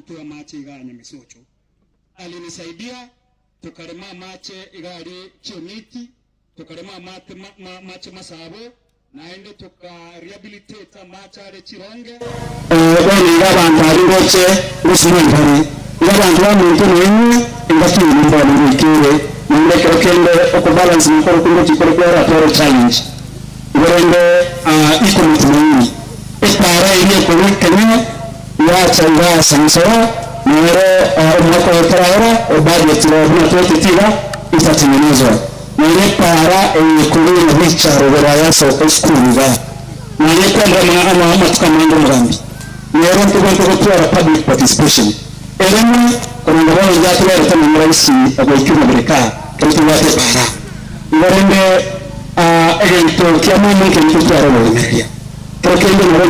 toe amache igaa Nyamisocho. Alinisaidia tokarema amache iga aria Chiomiti, tokarema amate amache Masabo, naende toka rehabilitate amache are Chironge. Bono iga abanto abwo ngoche gosira mbare, iga abanto baminto nainwe engaki eye mbono goika ere, naende ekero kende okobalance nakorokwo ngochia kore kwaratware challenge. Igo rende iko matumaini, etaara eria ekorwa ekenyoro yacha iga ase ensoro, nero omwaka oyo toraera, ebudget ero buna twetete iga itatengenezwa. Nere etaara eye ekorwa Nyabicha rogoro aya asoka esukuru iga, nere ekwendera ama ama amatuko amange omogambi. Nere ntobwenerete gotwara public participation. Eremwe korende bono yatoberete nonya raisi ogoikia omobere kaa, kero tobwate epaara. Igo rende egento kia muhimu nkeri totware oboremereria. Kero kende nabo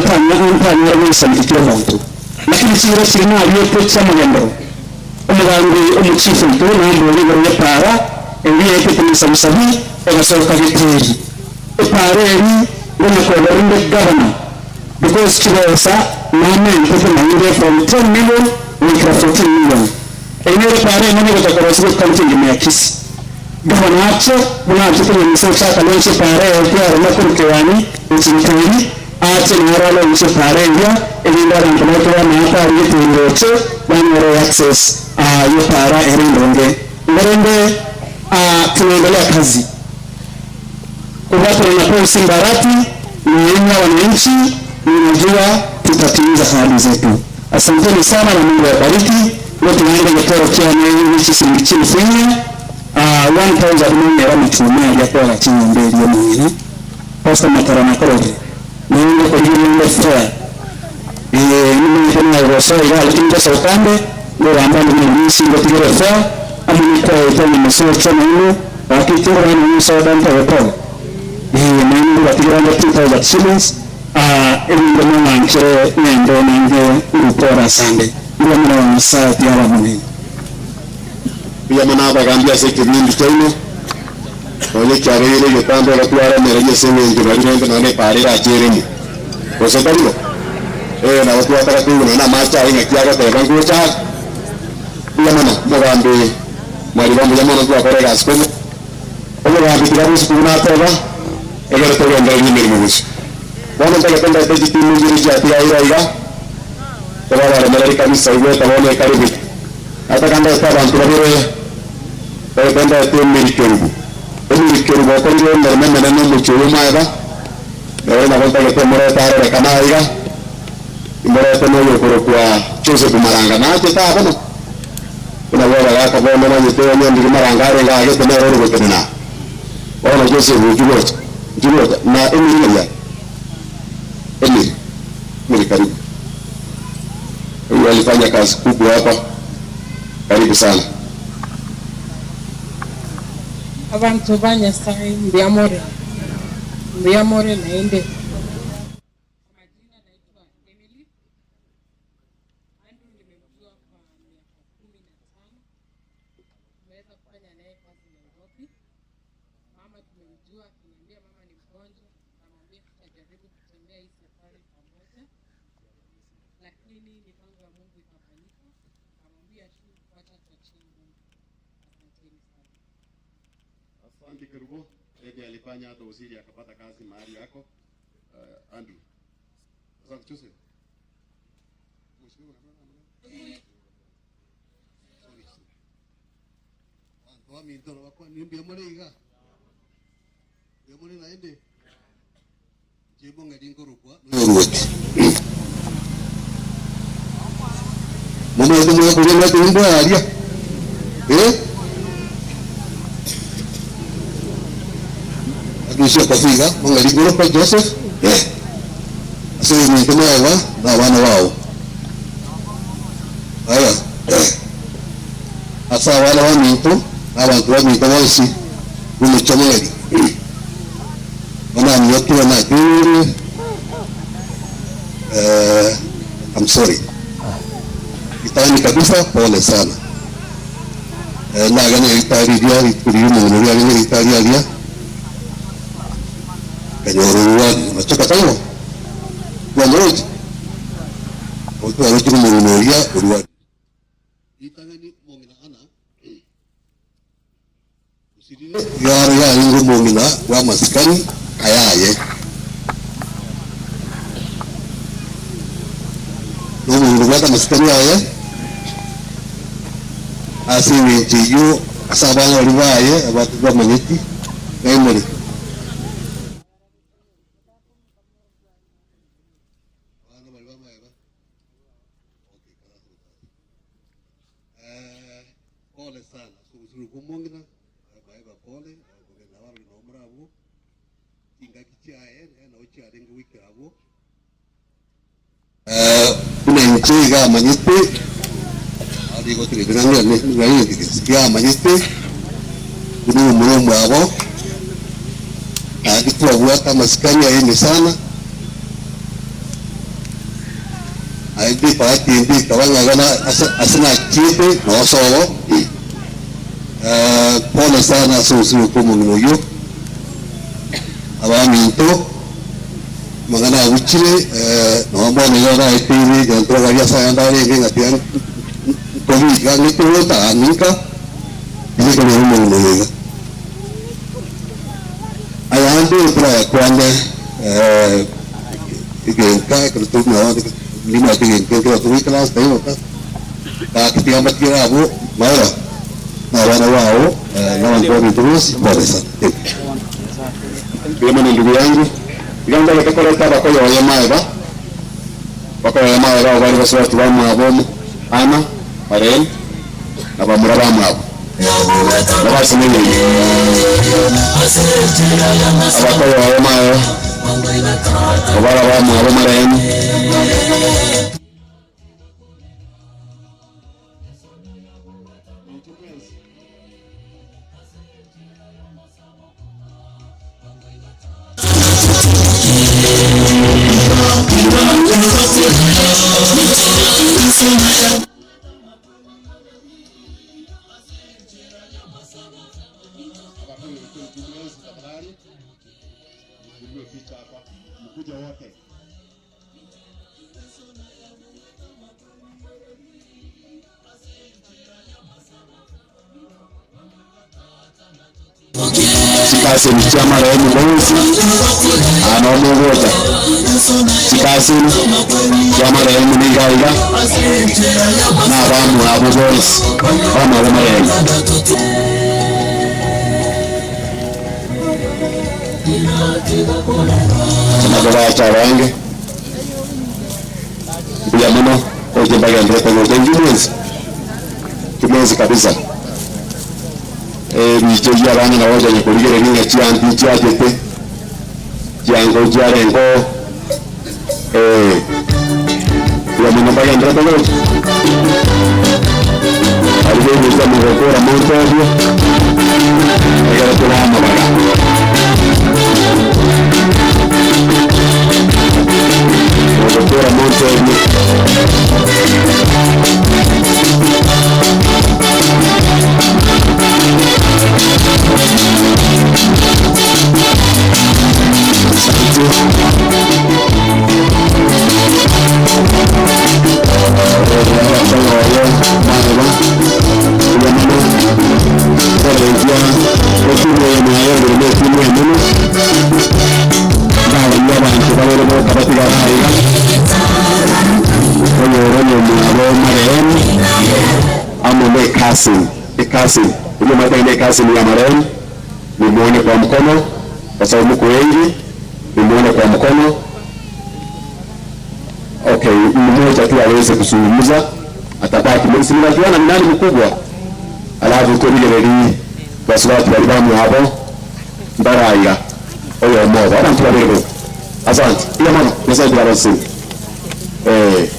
ntanyare goisanekia kera omonto, lakini chiira chiria nariete chi'amagenderero. Omogambi omochifu oito namborie igoro y'epaara eria yaetete Musabusabi egasoka Geteri. Epaara eri ngonya koba rinde gavana because chibesa namentete naende from 10 million goikera 14 million. Eri nere epaara enene egocha korosigwa ekaunti engima ya Kisii. Gavana ache buna achete nyamisa ochaka launch epaara eye tware Nakuru Kiwani gochia Giteri, ache nere a launch epaara eria erinde abanto baito bamanye kware Giteri roche banyore access y'epaara ere endonge. Igo rende tunaendelea kazi kobwaterana na Paul Simba Arati na inwe abananchi ninajua tutatimiza ahadi zetu. Asanteni sana na Mungu awabariki. Ngotiga inde egetoro kiane ne chisiringi chilifu inye, 1000 nonyore amachuma aria akoagacha enyomba eria omong'ina. Pastor Matara nakororire, naende okorigereria onde fair. Ee, nimanyete naye gosoa igaa lakini ngosoka ande, ngogamba ande buna Lucy ngotigere fair, amo nikwaete onye mosocho nainwe, gaki tingorora nonya esoda ntobe pole. Ee, naende ngobatigera ande 2000 shillings, erinde mong'anchere ng'ende naende ngokora asande. Mbuya mono Nyasae tiga abamonene. Mbuya mono abagambi ase ekebindi kiaino, nonya ekiabeire egetambe iga twaremereria ase engencho baria rende nonya nepaara erache eremwe. Gose tari bo? Ee, nabo twataka toigwe nonya namache aye ng'aki agoteba ngocha are. Mbuya mono omogambi Mariba mbuya mono twakora egasi komo. Omogambi tiga bosio buna ateba, egere togendererie emeremo bosio. Bono ntagete ndete chitimu ibere chiatigaire aiga. Tobe abaremereri kabisa, igweta bono ekaribu. Nataka ndete abanto babere, ntagete ndete Emily Kerubo. Emily Kerubo okorire emeremo emenene omochie oyo omoeba, nere nabo ntagete morete arorekane aiga, imorete na oyokorokwa Joseph Maranga, nachete aa bono, buna bw'abagaka bono manyete onye ndiri Maranga arenge aagete nere ore gotenena aa. Bono Joseph inchuo gocha, inchuo gocha, na Emily ng'ai are? Emily, Emily karibu. Huyu alifanya kazi kubwa hapa, karibu sana. Abanto ba Nyasae, mbuya more, mbuya more naende. Kwa majina naitwa Emily. Andrew nimemjua kwa miaka 15. Tumeweza kufanya naye kazi Nairobi. Mama tumemjua, akiniambia mama ni mgonjwa, nikamwambia tutajaribu kutembea hii safari pamoja, lakini mipango ya Mungu ikafanyika. Nikamwambia tu wacha tuachie Mungu. Asanteni sana. Asante Kerubo. Yeye alifanya hata usiri akapata kazi mahali yako. Andrew. Asante Joseph. Mheshimiwa unataka Sorry. Abanto baminto nabakwane mbuya more iga? Mbuya more naende? Inche mbong'eri nkorokwa noyoruoti. Momanyete mwakoria omwete embwa aria? Eh? Adusia kofi iga, mong'eri nkorokwa Joseph, eh. Ase oyominto mweba na abana bao. Aya, ase abana baminto na abanto baminto bonsi b'omochie omogeni, bananyokire najuure, I'm sorry. Ritang'ani kabisa, pole sana. Nagania ritari riria rituko riria omong'ina oria arenge ritari aria, nkanyora orwari, onachoka taibo? Twanyoroche? Otwarochire omong'ina oria orwari. Igare yarenge omong'ina bw'amasikani ayaye, na omong'ina obwate amasikani aye, ase engencho eyio ase abana baria baye bamanyeti ng'ai more. Abana baria bamaeba. Okay, karasa gotasa. Eh, pole sana ase obosio bw'omong'ina, abaeba pole, kogenda abarori nabo more abwo, chingaki chiaye eh, nabo chiarenge goikera abwo. Eh, buna inche iga amanyete, iga amanyete, buna omomura omwabo, naende twabwate amasikani aye ime sana. Naende ebahati ende ekaba ng'a iga ase nachiete nosobo, pole sana ase obosio bw'omong'ina oyio, abaminto, amang'ana abuchire, nonye bono iga naeteire egento aria ase ayande arenge ng'a tiga nkobiga ng'ete gocha ninka, inche nkonyora omong'ina oyo iga. Ayande torayakwane egenka ekero nimanyete egento ekero togoikaransa taiboka, gaki tiga mbatigere abwo maega na abana bao na abanto baminto bonsi pole sana. Thank you. Mbuya mono ndugu yangu, iga ntagete koreta abakoyoye maega, bakoyoye maega abo bare basubati bamwabo Anna, Mareen, na bamura bamwabo, nabasemereire abakoyoye maega obara bamwabo Mareen. Chikaseni chi'amaremu bonsi aa nao mogocha, chikaseni chi'amaremu niga iga, na abamwabo bonsi bamwabo maremu. Nabo bacha abange, mbuya mono gocha mbagenderete gocha inki mwensi, inki mwensi kabisa. Ebiicho bi'abana nabo gochanya korigereria ng'a chianti nchiachete, chiango nchiarenge oo, eh, mbuya mono mbagenderete gocha. Aria bogocha mogokora montebie, egere tore amabaga. Mogokora montebie. Amo ne cousin, erio omanyete ng'a ne cousin ya marehemu, nimuone kwa mkono, kwa sababu mko wengi, nimuone kwa mkono. Okay, mmoja tu aweze kuzungumza, atabaki si mnajuana ni nani mkubwa, alafu torigereri basubati bari bamwabo mbaraiga oyomo obo abanto babere boka. Asante iya mono, Nyasaye tiga abasesenie. Eh,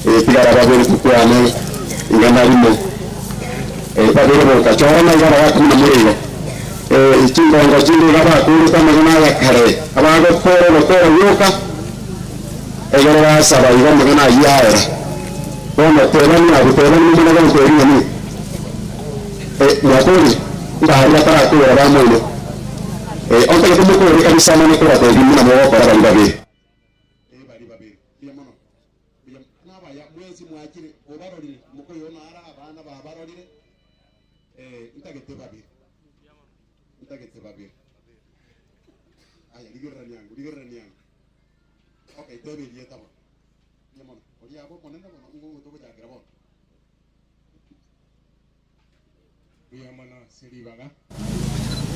eh, tigara babere tukwane ing'ana rimo eh, babere boka chora na iga abagaaka buna more igo eh, chingongo chinde iga bakorete amang'ana aya kare abagokora ogokora gwoka egere basaba igo amang'ana ayio aera bono tebani abwo tebani momanye gontebi ng'a ni eh, mwakorire ngari batarakora bamoino eh, ontagete mokore kabisa manye kobatebi buna mogokora baria babere. Ee, baria babere. Mbuya mono. Mbuya nabaya mwensi mwachire, obarorire, mokoyona ara abana babarorire, eh, ntagete babere. Ntagete babere. Aya, rigererania ango, rigererania ango. Okay, teba erieta bono. Mbuya mono. Oria abwo omonene bono, ng'o togochakera bono. Mbuya mono ase ribaga.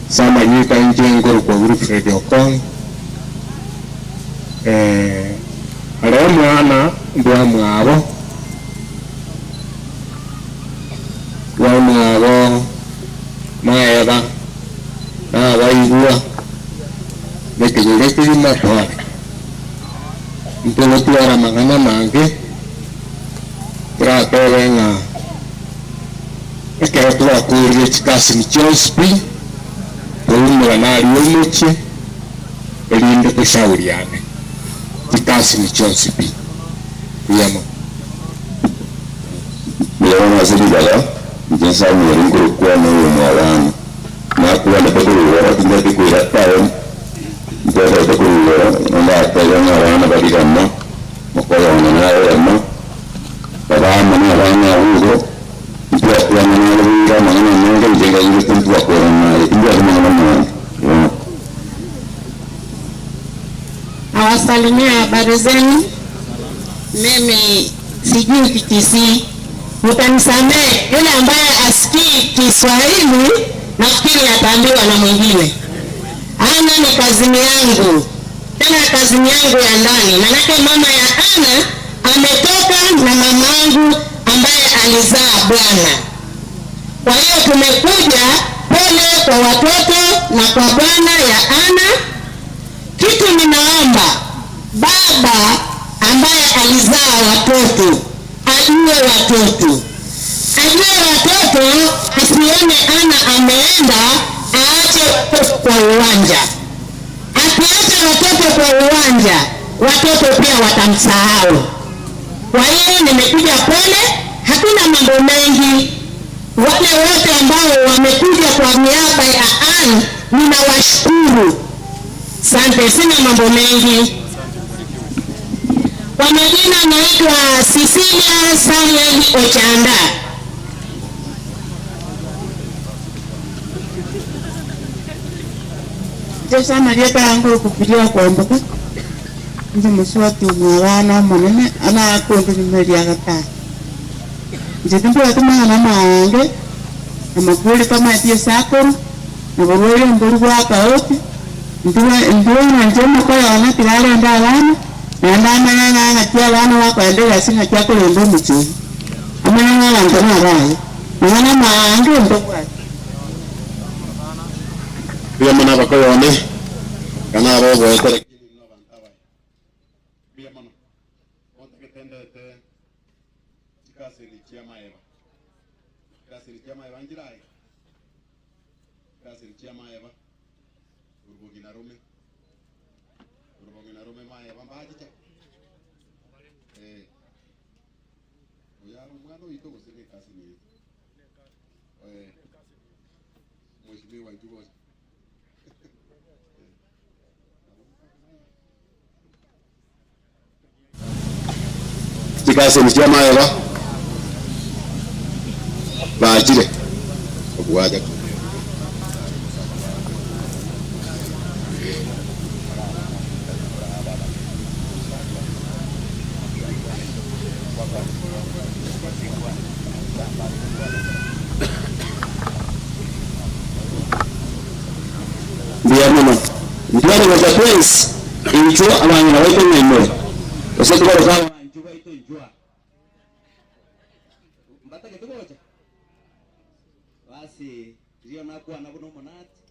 Ase amanyika inche nkorokwa Wilfred Okong, ore omwana bw'omwabo, bw'omwabo maega nabaigwa nekenyoro ekegima tware. Ntogotwara amang'ana amange, toratebe ng'a ekero twakorire chikasini chionsi pi, toumorane aria omochie, erinde toshauriane chikasini chionsi pi. Mbuya mono. Mbuya mono ase ribaga, inche Samuel nkorokwana oyomwabana. Nakwanete korwa igoro, tintagete koira town, ntotagete korwa igoro, ndatebe ng'a abana baria rama, mokoyona naye rama, baba amo na abana abwo igo, ntwakwana nare boira amang'ana amange, inche nkaigwete ntwakorana naye, timbwati mang'ana amange, bono. Nawasalimia, habari zenu. Mimi sijui Kikisii, mtanisamehe. Yule ambaye asikii Kiswahili nafikiri ataambiwa na mwingine. Ana ni kazini yangu, tena kazini yangu ya ndani, manake mama ya Ana ametoka na mamangu ambaye alizaa bwana. Kwa hiyo tumekuja pole kwa watoto na kwa bwana ya Ana. Kitu ninaomba baba ambaye alizaa watoto ajue watoto, ajue watoto, asione Ana ameenda aache watoto kwa uwanja. Akiacha watoto kwa uwanja, watoto pia watamsahau. Kwa hiyo nimekuja pole, hakuna mambo mengi. Wale wote ambao wamekuja kwa niaba ya Ann ninawashukuru. Sante, sina mambo mengi. Kwa majina naitwa Cecilia Samuel Ochanda. Inche amarieta yango okubiria kwamboka, inche mosubati omwabana omonene anakondurumeria gatano. Inche timbwati mang'ana amange, amakweri tamaeti esakoro, na borwaire mbori bwa akaoti, ntwe inche omokoyo one tiga arende abana, naende amanye ng'a ng'aki abana bakoenda egasi ng'aki akorenda omochie oyio, amanye ng'a abanto nabaye, mang'ana amange ntobwati. Mbuya mono abakoyo one, iga naboboete lakini inwe abanto abaya. Mbuya mono. Otagete ndete chikaseni chi'amaeba. Chikaseni chi'amaeba nchire aye? Chikaseni chi'amaeba, orobong'ina rome, orobong'ina rome maeba mbachicha? Eh. Oyo are omwana oito gose ne ekaseni yaito? Eh. Mheshimiwa intwe gocha. Chikaseni chi'amaeba bachire obwacha. Mbuya mono. Ntware gocha twensi, intwe abang'ina baito ng'a imore, gose toboroke abanchwa baito inchwe aa. Mbatagete gocha? Basi riria nakwana buna omonati,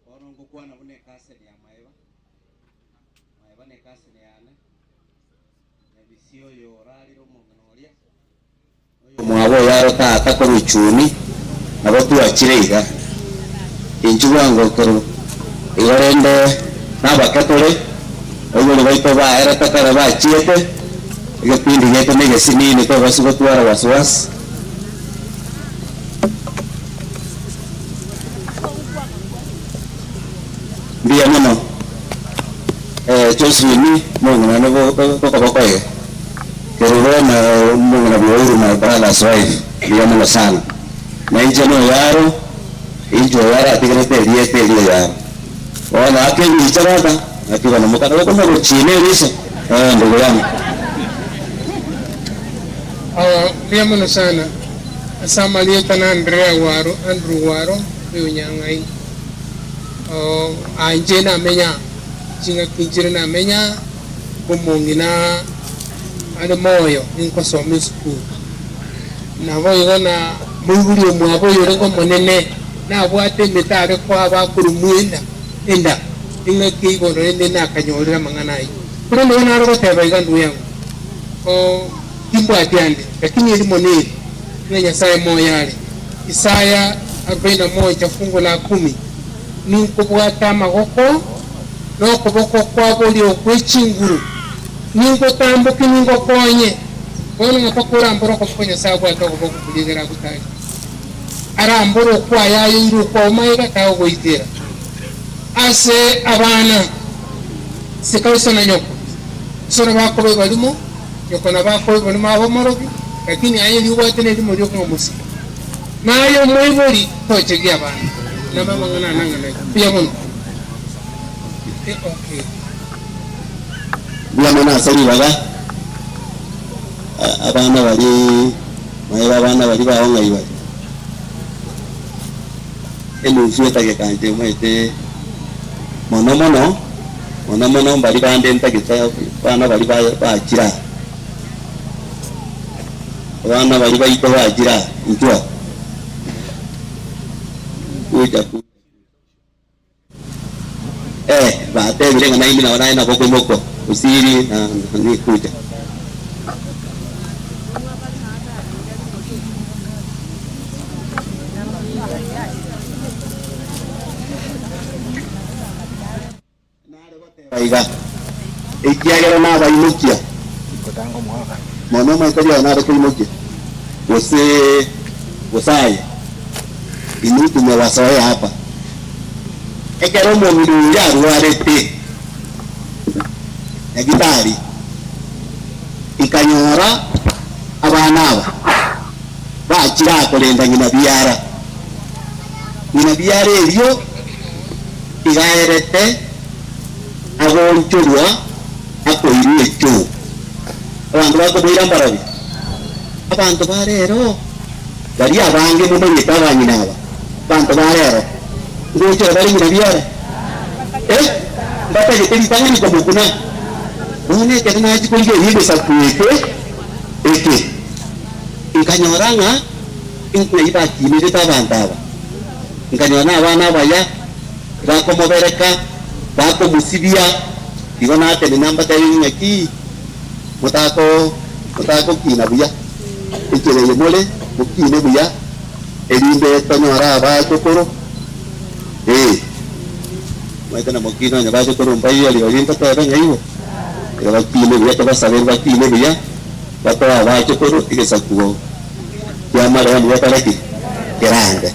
bono ngokwana buna ekaseni ya maeba, maeba nekaseni yane, nyabisia oyo orarire omong'ina oria, Omwabo oyo aro tata korwa echuni, nabo twachire iga. Inchuo bwango korwa igo rende nabake tore, abaibori baito baerete kare bachiete, egepindi giaito negesinini tobasi gotwara wasiwasi. Mbuya mono Josephine omong'ina one tokoboko iga. Kerubo na omong'ina bwa Uhuru my brother's wife mbuya mono sana. Na inche noyo aro. Inche oyo aratigerete erieta erio yaro. Bono akegicha tata, naki bono mokana gokona gochiina eriso, ee, ndugu yane. Awa, mbuya mono sana ase amarieta na Andrea Waro, Andrew Waro, oyo Nyang'ai. Oo, anche namenya ching'aki nchire namenya omong'ina are moyo ninkosoma esukuru. Naboigo na moibori omwabo oyorenge omonene nabwate emete are koa abakoromwa enda enda, engaki igoro rende nakanyorire amang'ana ayio. Korende bono nare goteba iga ndugu yango, oo timbwati ande, lakini erimo neri, ng'a Nyasaye moyo are. Isaya arobaini na moja fungu la kumi, Ninkobwate amagoko nokoboko kwa borio gwe chinguru, ningotamboke ningokonye. Bono ng'a mpaka orambore okoboko Nyasae abwate okoboko koria ekero agotaria. Arambore okwaye ayoire okwao magega tagogoitera. Ase abana, sika iso na nyoko, iso nabo akoba ebarimo, nyoko nabo akoba ebarimo abe omorogi, lakini aye riria obwate nerimo rioka ng'a omosike. Naye omoibori tochegia abana, nabo amang'ana ane ang'ana iga. Mbuya mono. Eh, okay. Mbuya mono ase ribaga, abana baria maega abana baria bao ng'ai bare? Enusu etageka inche omanyete mono mono, mono mono mbaria bande ntagete abana baria ba bachire aa. Abana baria baito bachire aa, inchuo aa, kuja kuja. Eh, batebire ng'a naende nabo naye nabo koimokwa osiri na nani kuja. Nare goteba iga, ekiagera nabaimokia, mono omanyete riaye nare koimokia, gose gose aye, inwe tumewasoea hapa. Ekero omong'ina oria arwarete nyagitari, nkanyora abana aba bachire aa korenda ng'ina biara. Ng'ina biara erio Igaerete agoonchorwa akoirwa echoo. Abanto bakomoira mbarabwo? Abanto ba rero, baria abange momanyete abang'ina aba, abanto ba rero, ngochora bare ng'ina biara? Eh, mbatagete ritang'ani komokuna. Bono ekero nachia korigereria egesaku eke eke, nkanyora ng'a ng'ai bakinerete abanto aba. Nkanyora nabana abaya bakomobereka, bakomosibia, igo natenena mbatebie ng'a ki, motako motakokina buya, enchera eye more, mokine buya, erinde tonyore abachokoro, ee, omanyete namokine onye bachokoro mbaiyo rirorio ntotebe ng'a igo, igo bakine buya tobasabere bakine buya, batoe abachokoro egesaku kia marehemu gekore ki? Kerande.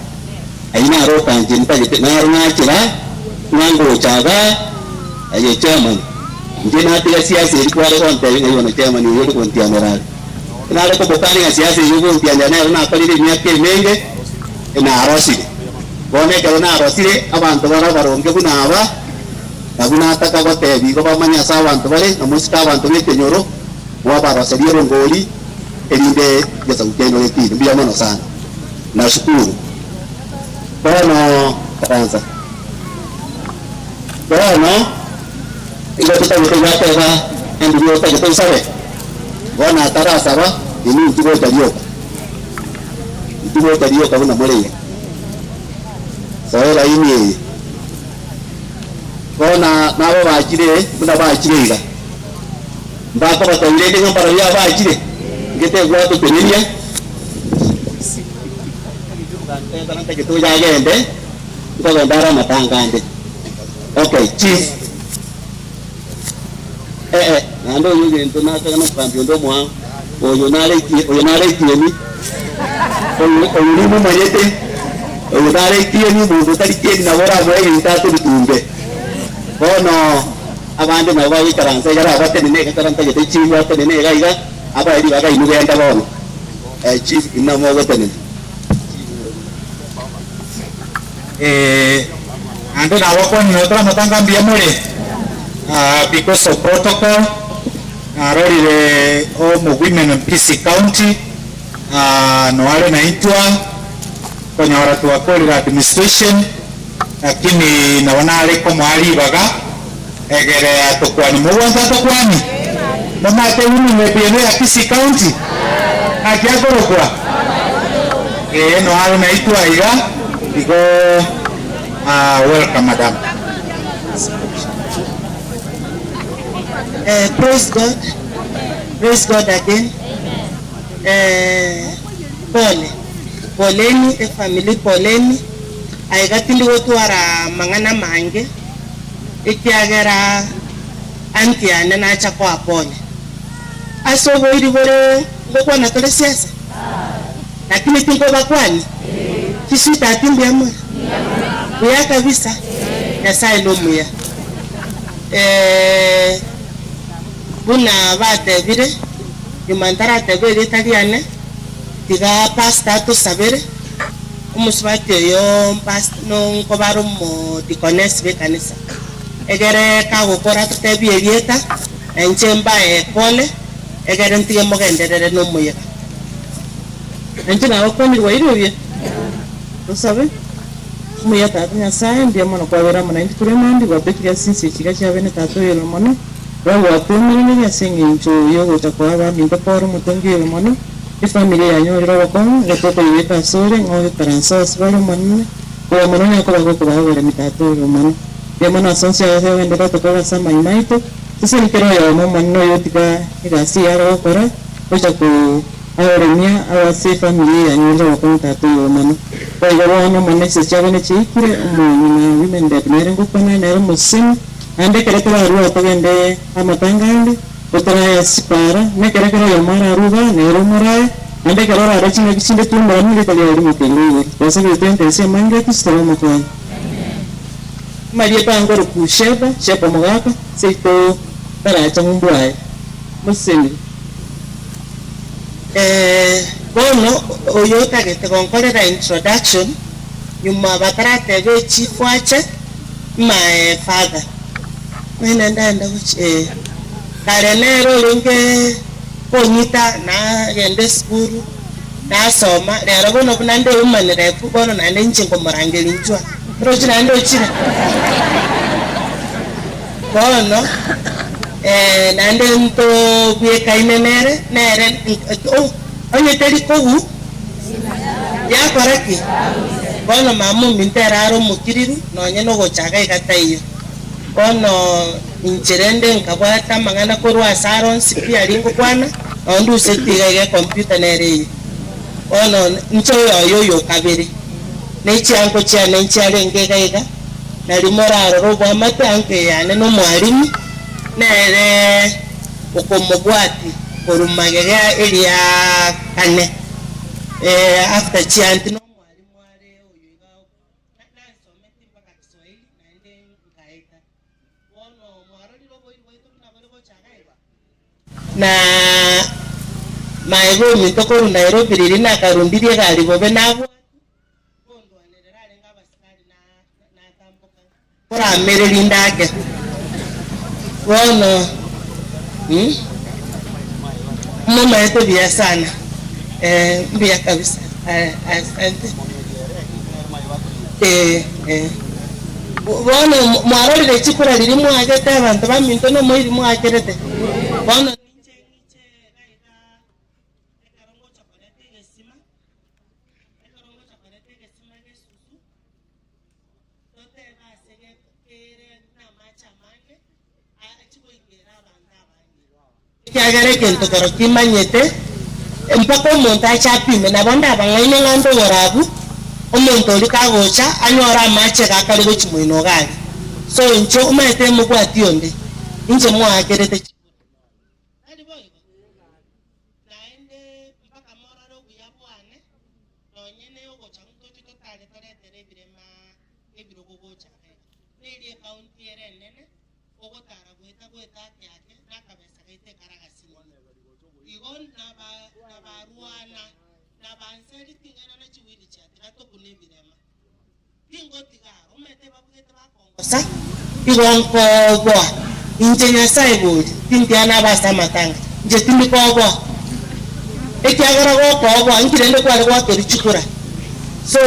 Ayio naro okanche ntagete, naro nachera ng'a ngocha igaa, aye chairman, inche natiga siasa eria kware gontebia ng'a bono chairman oyo ore gontianera are. Nare komokania ng'a siasa eyio ogontianera nero nakorire emiaka emenge, narosire. Bono ekero narosire, abanto bare abaronge buna aba, nabwo nataka gotebia igo bamanye ase abanto bare, na mosike abanto b'ekenyoro, mwabaroseria erongori, erinde egesaku kiaino getinde. Mbuya mono sana. Nashukuru. Bono karansa. Bono igo totagete gwateba endugu otagete osabe. Bono atarasaba inwe intwe gocha rioka. Intwe gocha rioka buna more iga. Soe laini eye. Bono nabo bachire buna bachire iga. Mbakobatebia rende ng'a mbarabwo abachire, ngetegwatoteneria. Ntagete oyo agende, nkogenda are amatanga ande. Okay, chief. Eh eh, naende oyo egento nakaga na omogambi onde omoao, oyo nare oyo nare ekieni, oyo oyo nimomanyete, oyo nare ekieni, omonto otari kieni nabo oramoe egento akorutumbe. Bono. Abande nabo bagoikaransa iga rabatenene iga ekero ntagete chief atenene iga iga, abae ribaga inwe genda bono. Eh, chief inwe nabo mogotenena. Eh, naende nabakwanire otara amatanga mbuya more, ah, because of protocol, narorire omo women in Kisii County, ah, noare naintwe konyora twakorire administration, lakini nabo nare komoa ribaga egere atokwani. Mogwancha atokwani? Momate women rep eno ya Kisii County? Naki akorokwa? Ee, noare naintwe aiga, igo ah, welcome madam. Eh, praise God. Praise God again. Eh, pole. Poleni, efamily poleni. Aiga tindi gotwara mang'ana amange, ekiagera aunty yane nacha koa pole. Ase oboiri bore ngokwana tore siasa, lakini tinkobakwani. Chisweetheart mbuya more? Buya kabisa. Nyasaye nomuya. Eh, buna batebire, nyuma ntarateba erieta riane, tiga pastor atosabere, omosubati oyo pastor nkoba are omodikonesi bw'ekanisa. Egere kagokora totebie erieta, na inche mbae pole, egere ntige mogenderere na omoyega. Inche nagokwanire bwairire buya. Tosabe. Omuya Tata Nyasaye, mbuya mono kwabera amo naintwe tore mambia, gwatwekire ase inse chiga chia bene Tata oyore mono, bono gwatwemereneria ase eng'encho y'ogocha koa abaminto kore omotongi oyo mono, efamiri eyanyorire obokong'u, igo tokoyebeka asore ng'a oikaranse ase bare Omonene, koba mono onye koba gokobaa oboremi Tata oyore mono. Mbuya mono ase onsi aya ogendererete koba ase amanyuma aito, seseni kera oyomo Omonene oyo otiga egasi eye are gokora, gocha ko aoremia ase efamiri eye yanyorire obokong'u Tata oyore mono. Boigo bono Omonene chinsa chiabo nechiaikire, omong'ina women rep nere ngokwana nere omosemi, naende ekero torarue togende amatanga ande, gotorae ase chipara, na ekero ekero oyomo ararue igaa, nere omorae, naende ekero orare chingaki chinde twomoranie rieta riaye rimokerwe igoro. Twasabire toenterese amange ati tobe omokonyi. Amarieta ango oroku Sheba, Sheba omogaka, seito taracha ng'umbu aye. Moseseniwe. Eh, bono oyo otagete gonkorera introduction, nyuma batarateba echief ache, my father. Ng'ai ndaenda gochia eh. Kare nere orenge kong'ita nagenda esukuru, nasoma, rero bono buna nde woman rep bono naende inche nkomorangeria inchwa. Oroche naende ochire? Bono eh, naende ntobwekaine nere, nere oh, onye teri kogu yakora ki? Bono mama ominto ere are omokiriru, nonye na ogochaga iga taiyo. Bono inche rende nkabwata amang'ana korwa ase aro onsi pi aria ngokwana, nonye nduseti iga iga ecomputer nere eye. Bono inche oyoyo oyo okabere, ne chianko chiane nchiarenge iga iga, nari morarore oboamate anko eyane na omwalimu, nere okomobwati korwa magega eria kane, eh, after chianti na omwalimu are oyo iga nansometi mpaka Kiswahili naende nkaeta. Bono mwarorire oboiri bwaito buna bore gocha iga iga? Na maega ominto korwa Nairobi riria nakarundirie egari bobe nabwatwa, nkondwanerera arenge abasikari na natamboka koramereria ndake. Bono hmm, momaete buya sana eh, mbuya kabisa eh, asante eh, eh. Bono mwarorire chikura riria mwagete abanto baminto nomoiri mwakerete. Bono ninche ng'iche iga iga ekero ngocha koreta egesima, ekero ngocha koreta egesima gesusu, totebe ase kere namache amange achie goikera abanto abange. Ekiagera egento kero kimanyete, mpaka omonto ache apime, nabo ndabang'aine ng'a ndogore abwo, omonto oria kagocha anyore amache iga akare gochia moino iga aria. So inche omanyete mobwati onde, inche moakerete chikura. Tari boigo? Naende mpaka morore obuya bwane, nonye ne ogocha ntoche totare toretere ebirema ebirogo gocha iga iga. Neri ecounty ere enene, ogotara goeta goeta ake ake, nakabesa gaito ekaragasini. Igo naba nabarwana, nabanseri ting'ana na chiwheelchair, tiga tokune ebirema. Tingotiga aro, omanyete babugete bakongosa, igo nkoboa. Inche Nyasae bori, tintiana abe ase amatanga, inche tindi koboa. Ekiagera gokoboa, inki rende kware goakerwa chikura? So,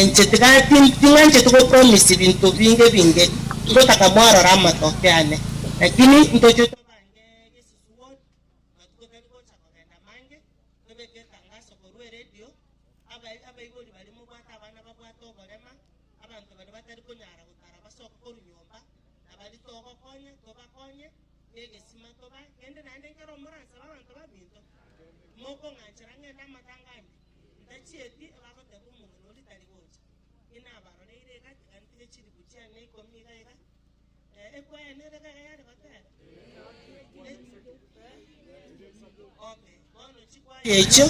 inche tiga ting'ancheti go promise binto binge binge, ngotaka mwarora amatoke ane, lakini ntoche tobange gesusu ward, matuko tari gocha kogenda amange, tobeke etangaso korwa eredio, abaibori baria mobwate abana babwate oborema, abanto baria batari konyara gotara basoke korwa nyomba, na baria togokonya tobakonye, na egesima tobae, kende naende nkere omoransabe abanto baminto, mokong'anchera ng'ende amatanga ande, ntachieti ebagoteba omong'ina oria tari gocha. Inabaroreire iga, tiga ntige chilifu chiane ikomi iga iga, ekwaya nere iga iga yare gotera? Okay, bono chikwaya echio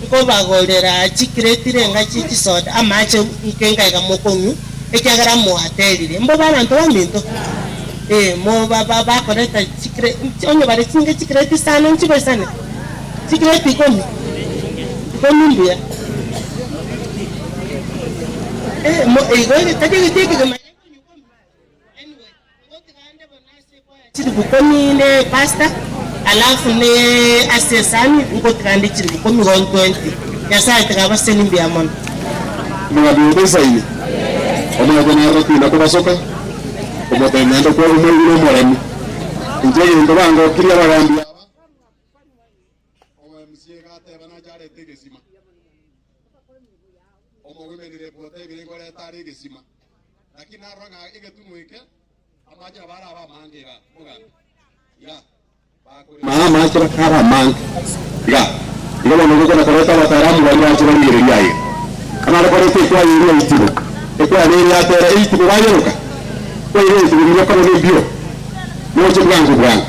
nkobagorera chicrate renga chie chisoda, amache nke nkaiga mokonywa, ekiagera mwaterire. Mbobe abanto baminto? Eh, mo ba ba bakoreta chicrate, onye bare chinge chicrate isano nchigoisane? Chicrate ikomi? Ikomi mbuya. Eh, mo igo tari egeti ekegima. Anyway, ngotiga ande bono ase ekwaya chilifu ikomi ne pastor, alafu ne ase esani ngotiga ande chilifu ikomi igo 20. Nyasaye tiga abaseni mbuya mono. Omogambi oyo Besaini, omanyete nere otinda kobasoka, omotebia naende kwa omoigwa nomoremu. Inche egento bangokirie abagambi aba, OmoMCA iga ateba nache arete egesima. Omowomen rep otebire nkoreta are egesima. Lakini narora ng'a egetunwa eke amache nabo arabe amange igaa, omogambi. Igaa. Bakorema amache bakaba amange igaa. Igo bono gokona koreta abataalamu baria bache barigererie aiga. Amare koreta ekwaya eria eitibo. Ekwaya nere yatera eitibo bayeroka. Kwaira eitibo riria koba nembio. Moche bwango bwango.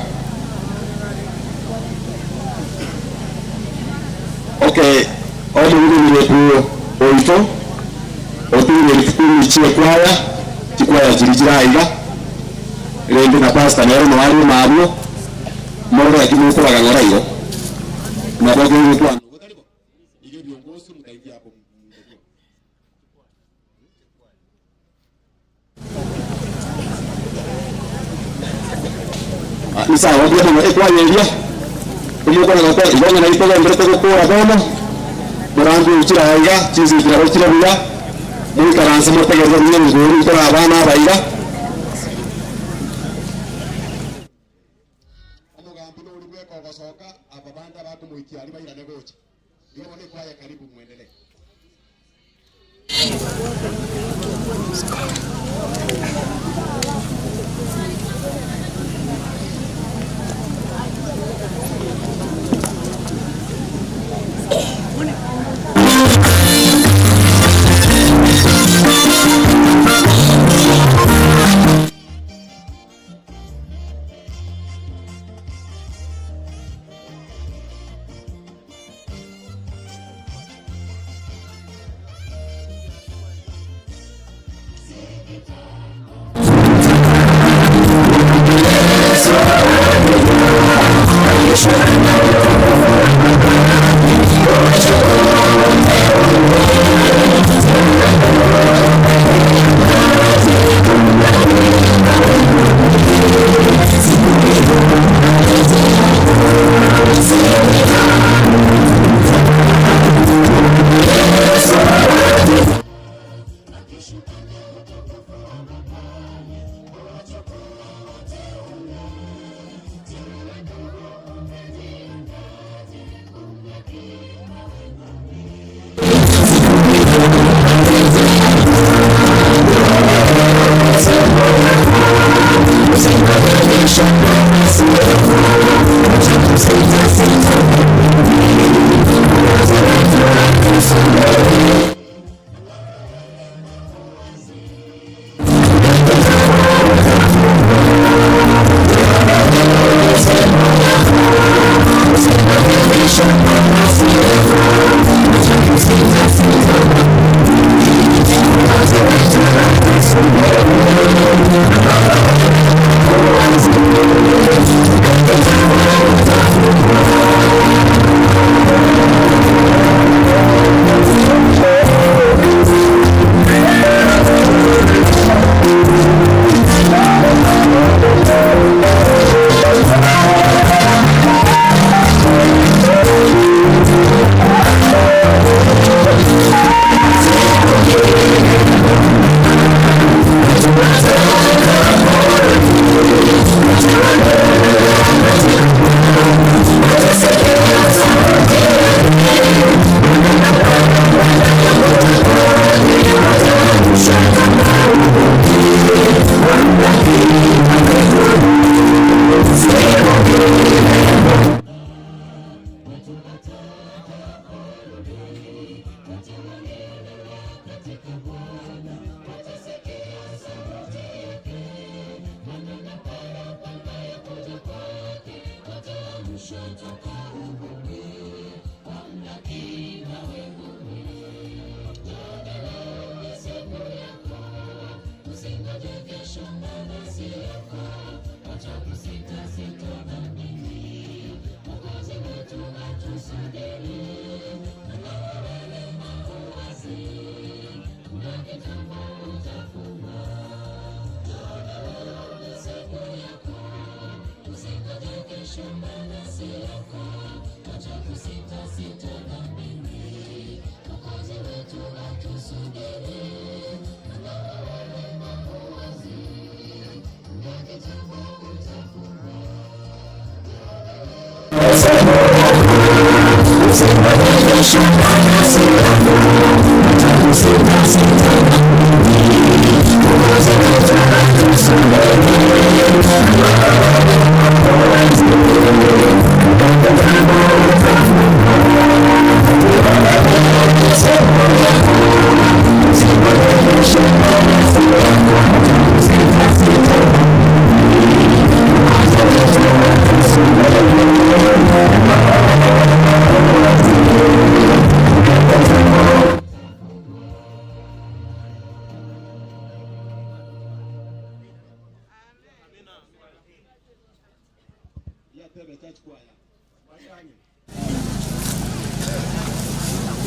Okay, omorugengereku oito otigire rituko chi'ekwaya, chikwaya chiria chire aiga, rende na pastor nere noyo are omabwo, morore gaki mokobaga ng'ora igo, nabo kegokwana igo tari bo? Iga ebiongosi mutaingia hapo mtakiwa. Nsawa mbuya mono ekwaya eria, omokwana gokora igo ng'a nari togenderete gokora bono, morange ochire aa iga, chinsa echi nabo chire buya, moikaranse motegerere buya ebinto ebi nkore abana aba iga. Omogambi nori bweka ogosoka, aba bande abakomoikia aria bairane gocha. Igo bono ekwaya karibu mwendelee.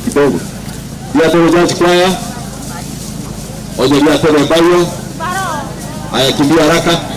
Kidogo Riatebe Church Choir, oje Riatebe Bayo, haya kimbia haraka.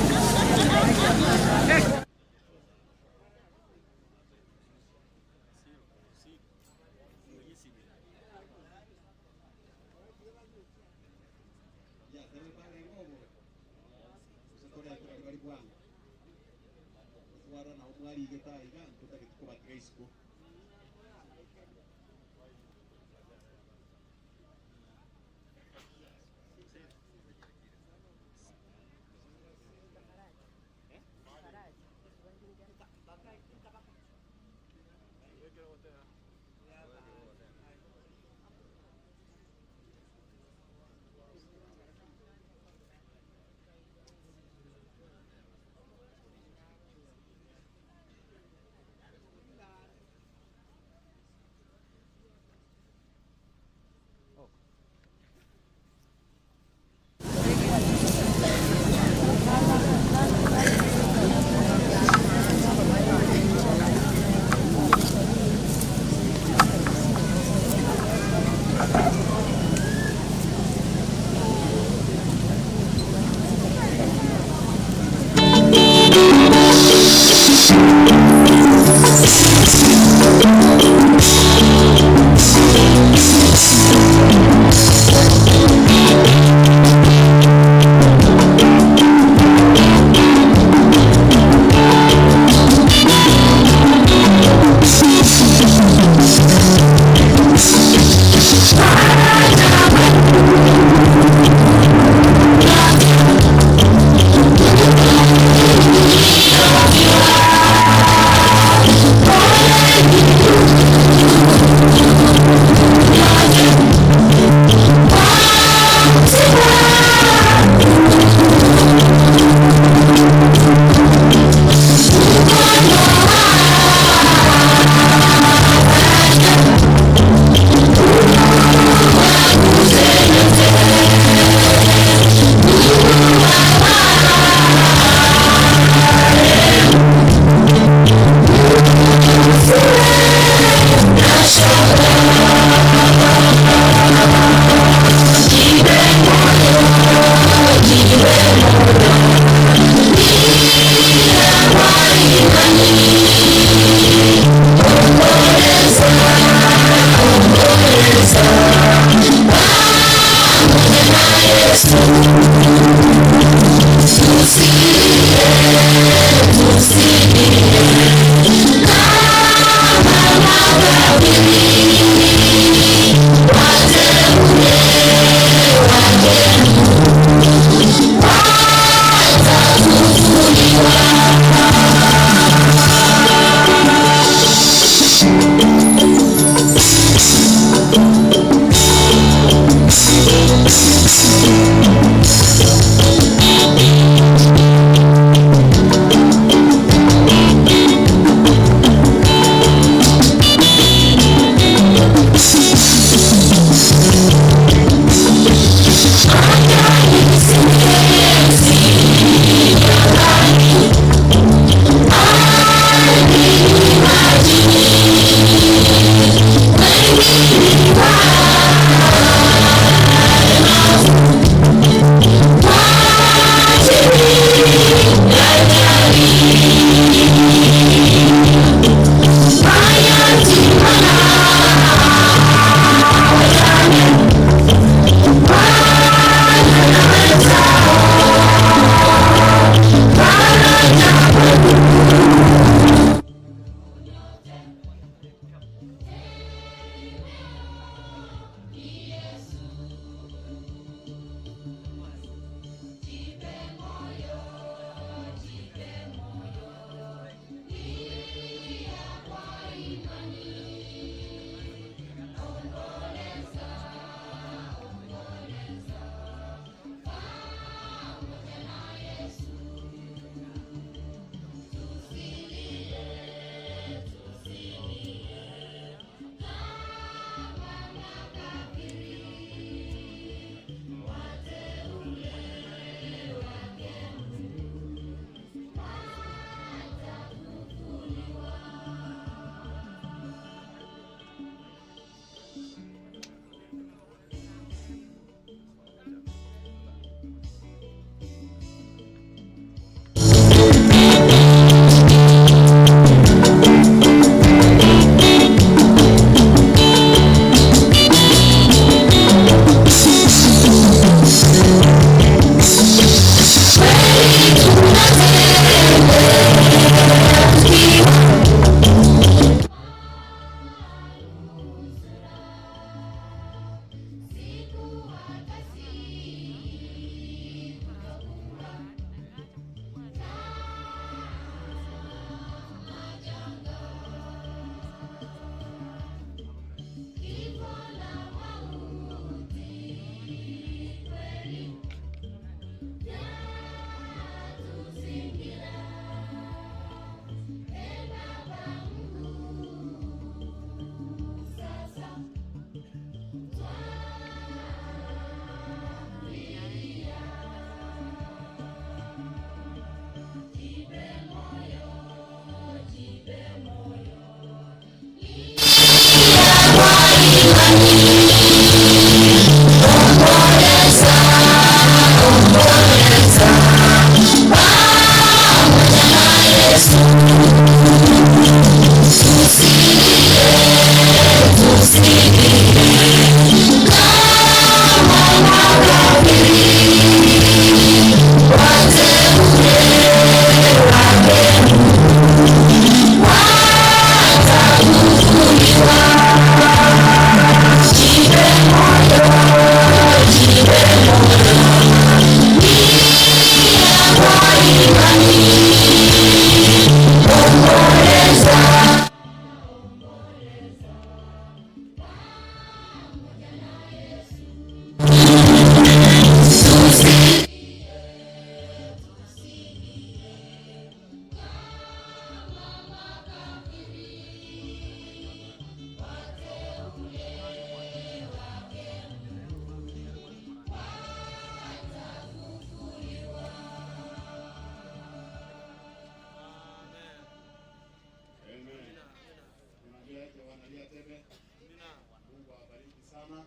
Mungu awabariki sana.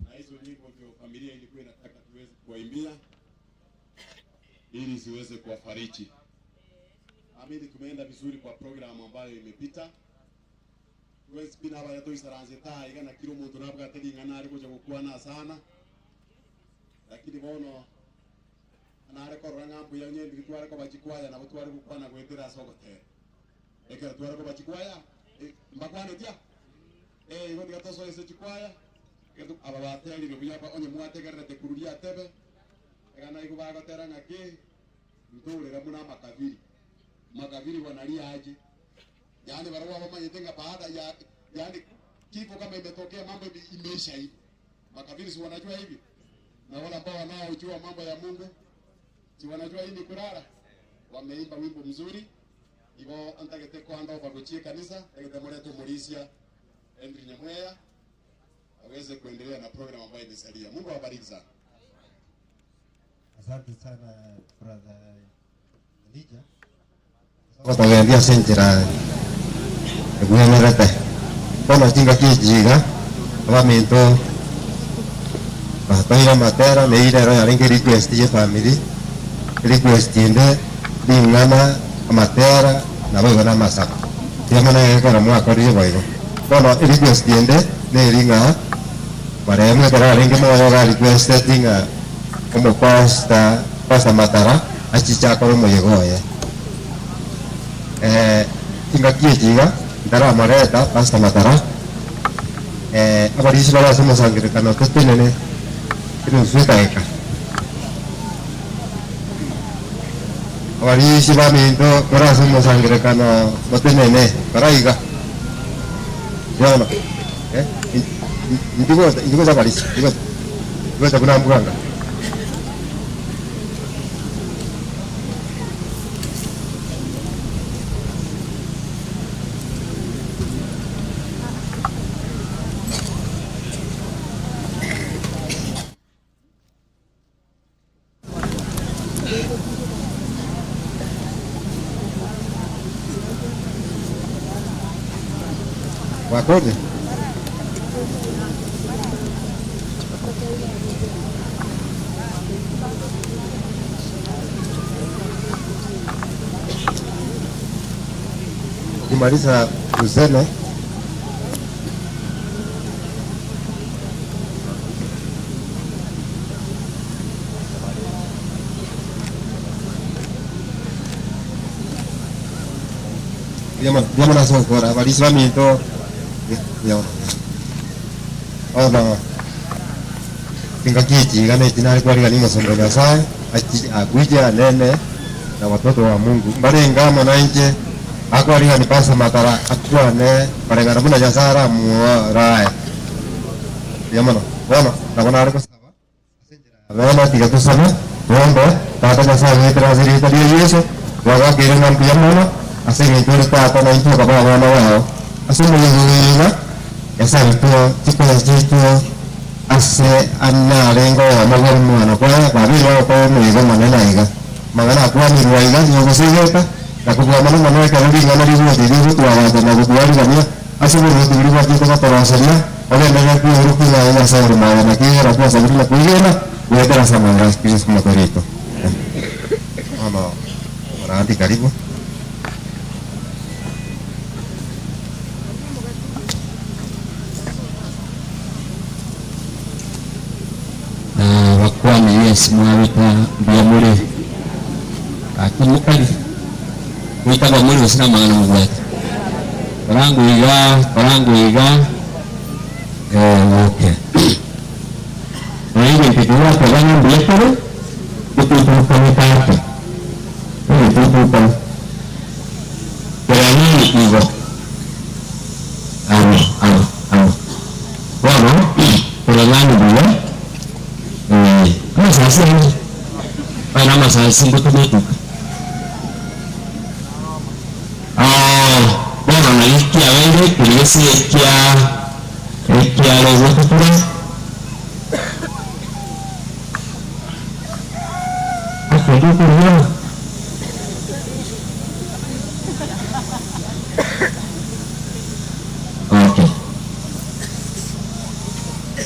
Na hizo nyimbo ndio familia ilikuwa inataka tuweze kuwaimbia ili ziweze kuwafariji. Amini tumeenda vizuri kwa programu ambayo imepita. Tuwezi pina abaya toisaranse taa igana kilo muntu nabwate ring'ana ari gocha gokwana sana. Lakini bono nare korora ng'a mbuya onye tware kobachikwaya nabo tware gokwana gwetera ase ogotera. Ekero tware kobachikwaya mbakwanetia igo tiga tosoe ase chikwaya aba baterire buya onye mwategererete kururia atebe egana igo bagotera ng'aki nturira muna amakabiri makabiri wanalia aje yaani barua bamanyete ng'a baada ya yaani kifo kama imetokea mambo imeisha hivi makabiri si wanajua hivi na wale ambao wanaojua mambo ya Mungu si wanajua hii ni kurara wameimba wimbo mzuri igo ntagete kwanda obagochie kanisa ntagete mureto murisia Henry Nyamweya aweze kuendelea na program ambayo imesalia. Mungu awabariki sana. Asante sana brother Elijah. Gotogendia ase enchera egwenerete bono chingaki echiga abaminto batoire amatera na eywo ero yarenge request ya efamiri request ende ring'ana amatera nabo igo na amasabo tiga mono ekero mwakorire boigo. Bono erequest ende neri ng'a marehemu ekero arenge moyo iga arequesteti ng'a omopastor Pastor Matara achiche akore omoyega oye. Chingaki echi iga ntaramoreta Pastor Matara, abarisia bare ase omosangererekano totenene enusu edageka. Abarisia baminto bare ase omosangererekano motenene bara iga. Bono, eh, inchuo gocha, inchuo gocha abarisia, inchuo gocha, inchuo gocha buna mbwanga. Gwakorire? Ukimaliza useme. Mbuya mono, mbuya mono ase ogokora, abarisia baminto, mbuya mono. Bono chingaki echi iga nechi nare kwarigania omosomba o Nyasaye, achi akuje anene na watoto wa Mungu. Mbarenge amo nainche, akwarigani Pastor Matara akwane koreng'ana buna Nyasaye aramorae. Mbuya mono. Bono nabo nare gosaba ase enchera ya bene, tiga tosabe, toombe, Tata Nyasaye goetera ase erieta ria Yeso, twagokeire ng'a mbuya mono ase eng'encho ore Tata naintwe okaba abana bao. Ase omoyega oyo iga, Nyasaye oito chikura chiaito ase narenge oyomo bw'omwana kwaye, babeire bagokora omoyega omonene aiga. Amang'ana akwanirwe aiga nigo gosegeta, na kobua mono mono ekero ring'ana rigocha rigotwagacha na gotwarigania. Ase oboruoti boria bwachete gotoroseria, ogenderere kweorokia ng'a Nyasae ore moyo, naki ekero twasabire na kwegena, goetera ase amang'ana a Yeso Kristo oito. Bono omorandi karibu. Bakwane yes mwabeta mbuya more gaki mokari goitaba more gose namang'ana mobwate korango iga korango iga eh okay nonya egento ekio gwateba ng'a mbuya tore gotoiturukani tata togotoiturukani kerang'ani igo abo abo abo bono kerang'ani buya eh amasasi ande aye namasasi ngotoma etuka Ah, bono naki kiabeire keria gese ekia ekiare gotukura ase okoria. Okay.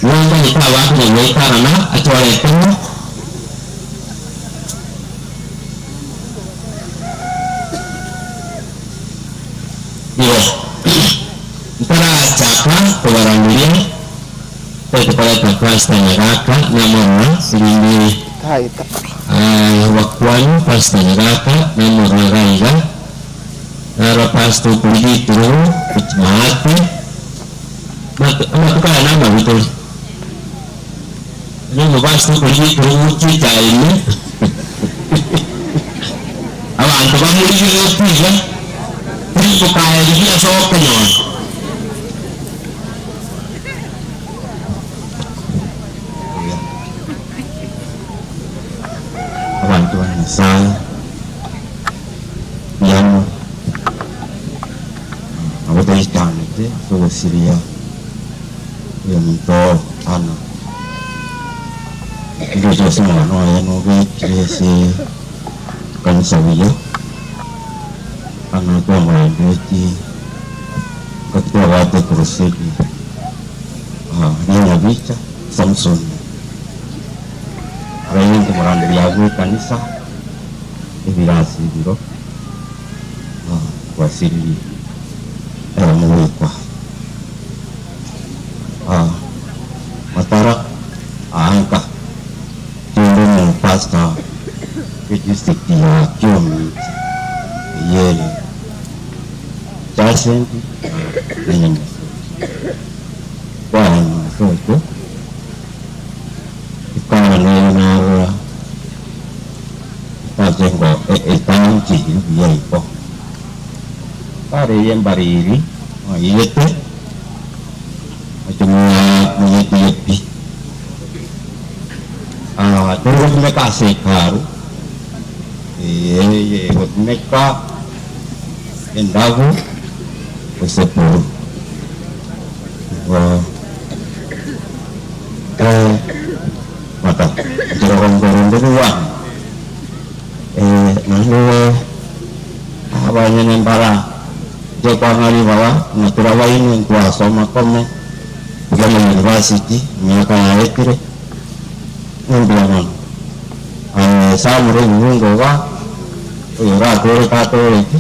Rwanda niko abakonya goetanana achore ekemo. Igo ntarachaka kobaranderia, tari koreta Pastor Nyagaka namorora erinde bakwanie Pastor Nyagaka namorora iga iga. Naro Pastor okorigia ekerogo gochia maate, amatuko aya namabe tore. Onye omopastor okorigia ekerogo gochia echae ime, abanto bamorigie gotiga, tari kokaerigia ase okonyora. Abanto ba Nyasae. Mbuya nabo toitanete ase ogosiria oyominto oo Ana. Indoche ase omogano oye nobekire ase ekanisa buya, Ana twamorandetie engaki twabwate ekurusedi ya Nyabicha Samson, abeire nkomoranderia abwo ekanisa. Ebirasi ebiro gwasiririe mogwekwa matara aanka kende omo pastor bwe district ya Kiomiti eyio ere adjacent na Nyamesocho. Kware Nyamesocho ekara nere narora. Ase ngo etanchiri buya igo. Bare embariri mwaigete, moche mwetige pi. Ah, tori gotumeka ase hekalu, eye egotumeka endabu gose buru. Igo eh. Mata, inche rogongo ronde rwane, ee, naende abanyene mbara inche kwang'a ribaga ng'a torabainwe ntwasoma kome tiga na university emiaka yaetire, ng'a mbuya mono. Aye Samuel ebibungo iga, oyo oratoreke atoreke,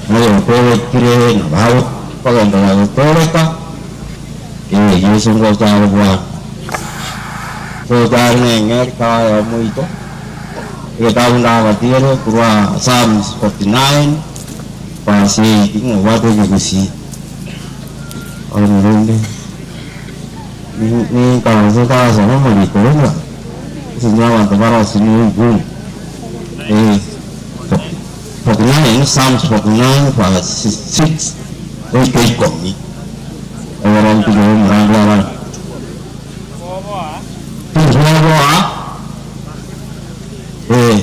na oyo otorekire nabo agokogenderera gotoreka. Ee, Yeso ngocha are bwango. Ngocha are neng'eri kaya omoito, egetabu ndabatigere korwa Psalms 49 verse 8 ng'a obwate ekegusii. Bono rende ninkaranse ntarasoma omoriko buna ase inwe abanto barosirie oigumu. Ee, 49, Psalms 49 verse 6 goika ikomi. Oboronge bw'omorando abana. Tintwaboa, ee.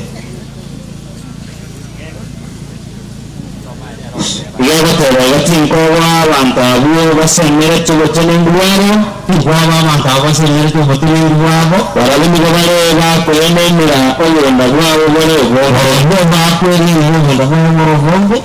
Iga egoteba iga, Tinkoboa abanto abwo basemeretie obotenenku bwabo. Tinkoboa abanto abwo basemeretie obotenenku bwabo. Barabwo nigo bare bakoenenera obonda bwabo bore obonge. Barabwo bakoenenera obonda bwabo bore obonge.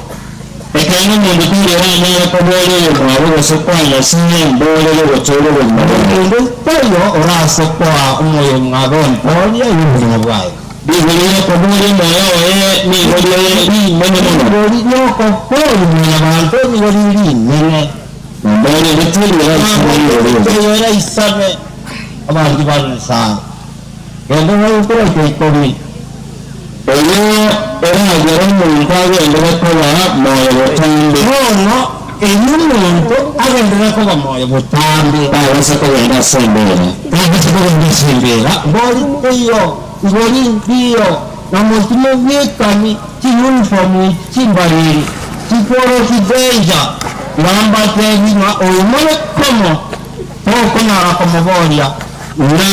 Ekeene omonto tari oranyare koboria oyomwabo gose koa Nyasae emboorere gochora obogima bwaye. Omonto taiyo orase koa omoyomwabo embooria y'obogima bwaye. Rigori ri'okoboria omoyo oye nigo rire rinene mono. Rigori ri'okoboria mwanyabanto nigo rire rinene. Na mboria ende teri eraisabe rigori eri. Teri eraisabe abanto ba Nyasae. Genda obaikore ikomi. Oyo oragere omonto agenderere koba moyo botambe. Bono erio omonto agenderere koba moyo botambe. Tabasa kogenda ase embeera. Tabasa kogenda ase embeera. Mbori teiyo, igori ndiyo, na motimo bw'ekani chiyunifomu echi chimbariri chikworokia danger, Tiga mbatebi ng'a oyo more komo tokonyara komoboria na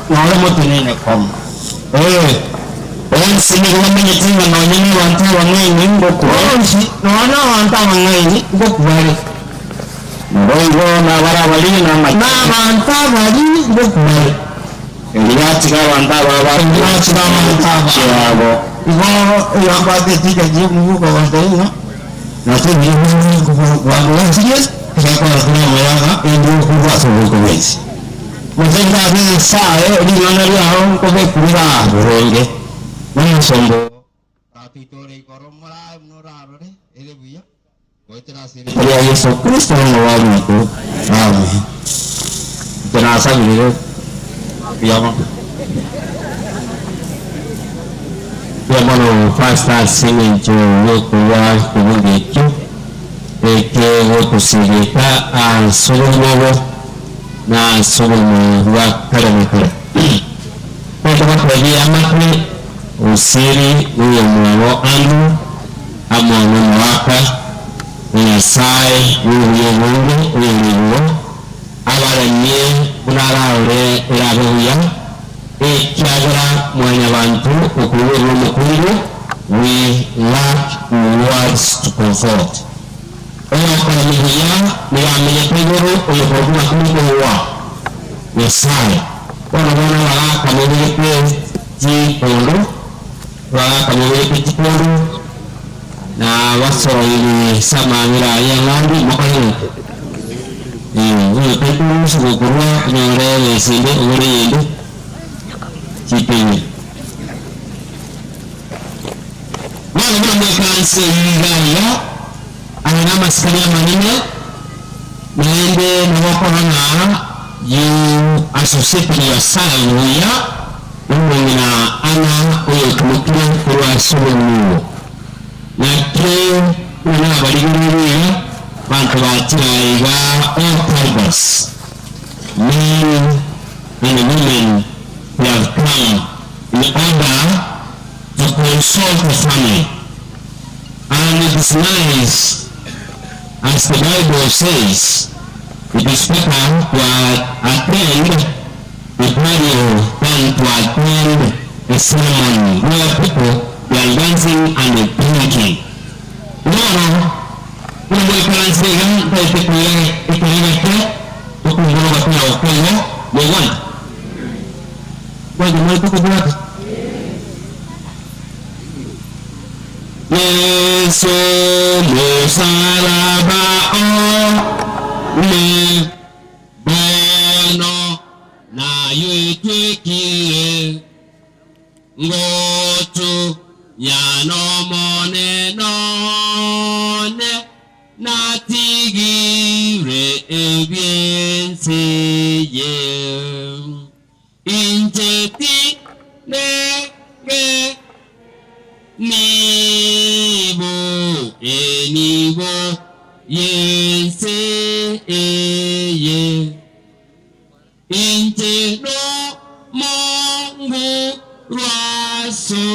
nore motenene komo. Ee. Bonsi nigo bamanyete ng'a nonya nabanto abang'aini ngokwa. Bonsi nonya nabanto abang'aini ngokwa bare. Naboigo nabare abariri namachenu. Nabanto abariri ngokwa bare. Erio atiga abanto aba Erio atiga abanto aba. chiabo. Igo oyambate etika chi'omobuko gotebi ng'a natebire bwango egekora buna omoyaga erio okorwa ase oboiko bwensi. Gose ndabe Nyasae ring'ana riao nkobekure aa boronge nomosomba oo. Tata oito ore igoro, morae buna orarore ere buya, goetera ase erieta ria Yeso Kristo Omobani oito. Amen. Inche nasabire buya mono. Mbuya mono Pastor ase eng'encho yokorua ekebungo ekio eke gotosegeta ase obogima obo na ase obogima bwa kare na kare. Tokobatebia amatwe Osiri noyomwabo Andrew amo nomogaka o Nyasae bw'obuya obonge oyore igoro, abaremie buna araore erabe buya, ekiagera mwanyabanto okoiborwa omokungu, we lack words to comfort. Oyokoremia buya nigo amenyete igoro, oyokorokwa ng'a timokoigwa Nyasae. Bono bono abagaaka mobegete chikondo, abagaaka mobegete chikondo, na basoire ase amabera y'eng'ondi, mokore gento? Ee, oyo taikorusia gokorwa onyore ebesa ende ogore eyende chipime. Bono buna moikaranse iga iga, aya namasikani amanene, naende nabo okorora ng'a you associated yourself buya nomong'ina Anna oyotumokire korwa ase obong'ina obo. Naki buna nabarigereirie iga, abanto bachire aiga all tribes, men and women, they have come in order to console the family. And it is nice, as the Bible says, it is better to attend a burial than to attend a ceremony where people they are dancing and drinking. Bono, buna moikaranse iga ntaete koira ekero geke tokumbora ogotera okwo igo, moigwanete? Mwanche more tokobwata? Yeso mosalaba one, bono nayoetwekire, ngotunya n'Omonene one, natigire ebi'ense eye. Inche tinenge nibo enibo y'ense eye. Inche nomongu rw'asore,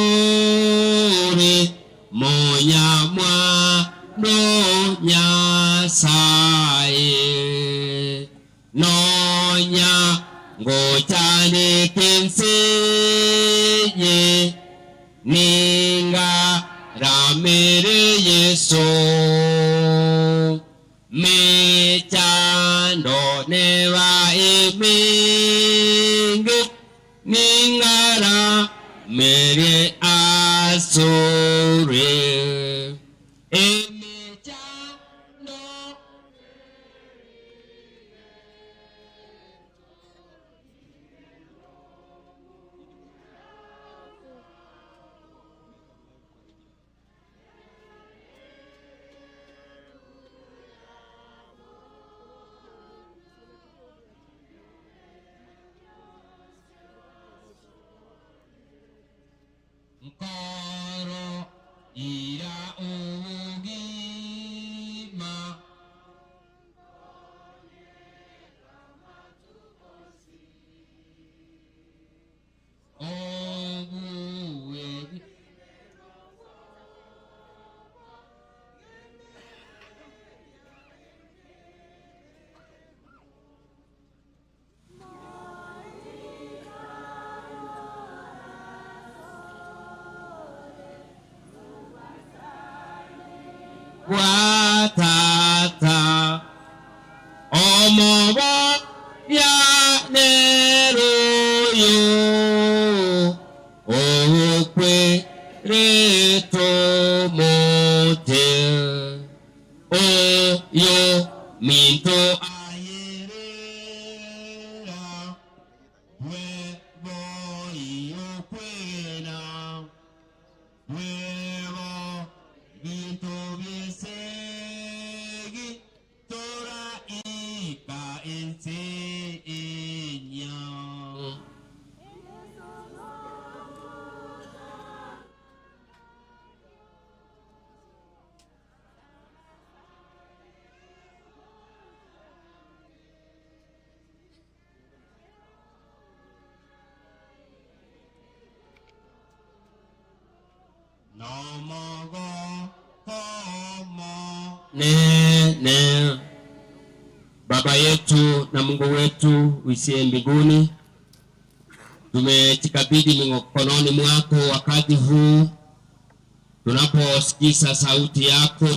monyamwando Nyasae. Nonya ngochandeka ense eye, ningaramere Yeso. Mechando neba emenge, ningaramerie asore. yane eroyo Ogokwerete omote oyo minto ayerera bweboyi okwegena bwebo binto bi'esegi toraika ense enyia. Omonene. Baba yetu na Mungu wetu uisiye mbinguni, tumejikabidhi mikononi mwako wakati huu tunaposikiza sauti yako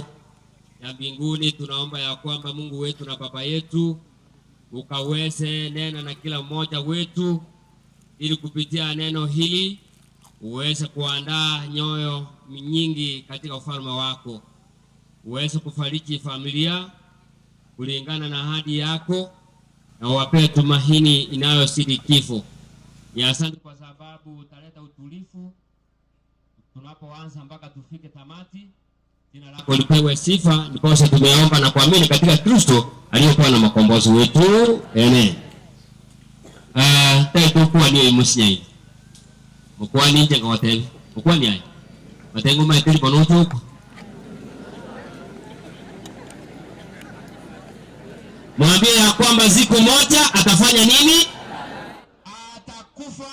ya mbinguni. Tunaomba ya kwamba Mungu wetu na Baba yetu ukaweze nena na kila mmoja wetu, ili kupitia neno hili uweze kuandaa nyoyo nyingi katika ufalme wako, uweze kufariji familia kulingana na ahadi yako, na uwapee tumaini inayozidi kifo. Ni asante kwa sababu utaleta utulivu tunapoanza mpaka tufike tamati. Jina lako lipewe sifa, ndiposa tumeomba na kuamini katika Kristo aliyekuwa na makombozi wetu. Amen. Uh, taikukuwa niyo imusinyai mukwani inche ngogotebia mukwani aye batebe ng'omaete ribono oche okwa mwambie ya kwamba siku moja atafanya nini? Atakufa.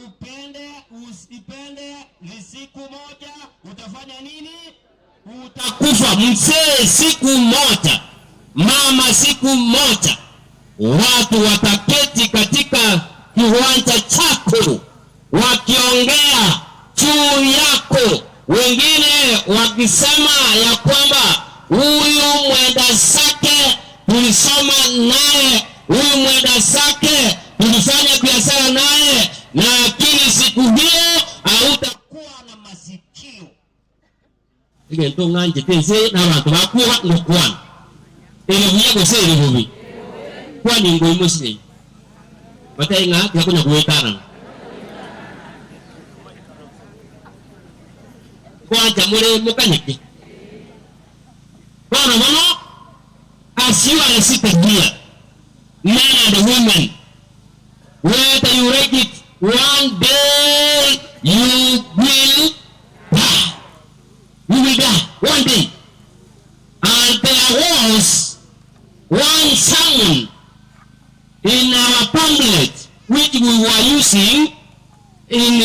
Upende usipende, ni siku moja utafanya nini? Utakufa. Mzee siku moja, mama siku moja, watu wataketi katika kiwanja chako wakiongea juu yako, wengine wakisema ya kwamba huyu mwenda zake tulisoma naye, huyu mwenda zake tulifanya biashara naye, lakini siku hiyo hautakuwa na masikio. Egento ng'anchete ense na abanto bakuoga ngokwana ere buya gose ere bobe, kwani ngoimosinyaine batari ng'a tibakonya goetanana. Nkwancha more mokanyeke. Bono bono, as you are seated here, men and women, whether you like it, one day you will die. You will die one day. And there was one sermon in our pamphlet which we were using in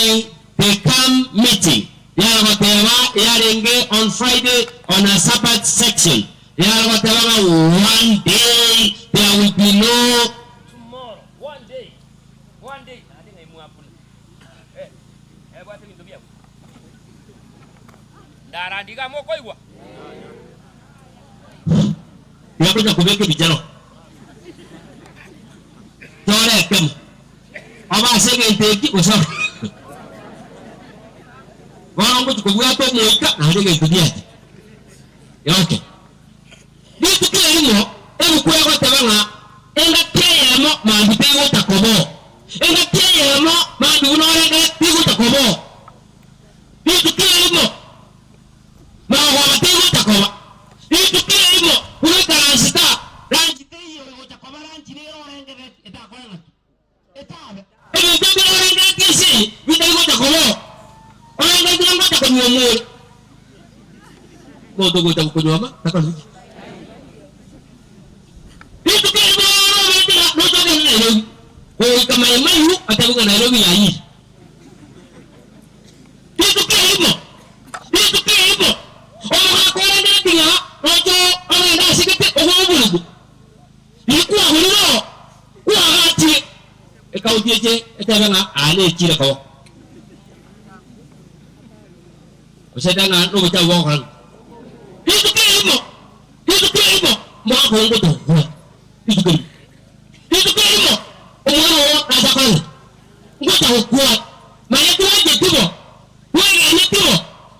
the camp meeting yaragoteba yarenge on Friday on a Sabbath section yaragoteba ng'a one day there will be no Tomorrow, one day, one day, naende ng'ai mwabuna. Eh, ebwate ebinto biabo. Ndarandi iga mokoigwa. Tigakonya kobeka ebichero tore ekemo obe ase egento eki gose bono ngochia kobwata omoika naende egento giacha geoke. Rituko erimo ebuku egoteba ng'a engaki eyemo mambia tegocha koboo, engaki eyemo mambia buna orengere tigocha koboo. Rituko erimo magogoba tegocha koba, rituko erimo buna oikaransete aa, ranchi teiyo egocha koba ranchi nere orengereretie etakore ng'aki? Etabe. Ebinto mbire orengereretie ense eye bitari gocha kobao, orengereretie ng'a ngocha konyuoma ore. Omonto ogocha gokonyuoma takori ki? Rituko erimo oroberete ng'a noche ogende Nairobi, goika Mai Mahiu otebe ng'a Nairobi yayire. Rituko erimo, rituko erimo, omogaka orengeretie ng'a noche ogende ase gete ogwe oborimo. Riria kwagorire oo, kwagachire ekaunti eche etebe ng'a aa nechire koba. Gose etebe ng'a nobochafu bogokora ng'a. Rituko erimo, rituko erimo, omogaka oyo ngocha gokwa, rituko erimo. Rituko erimo. Omwana oo nacha kore ngocha gokwa, manya twancheti bo, twegeneti bo,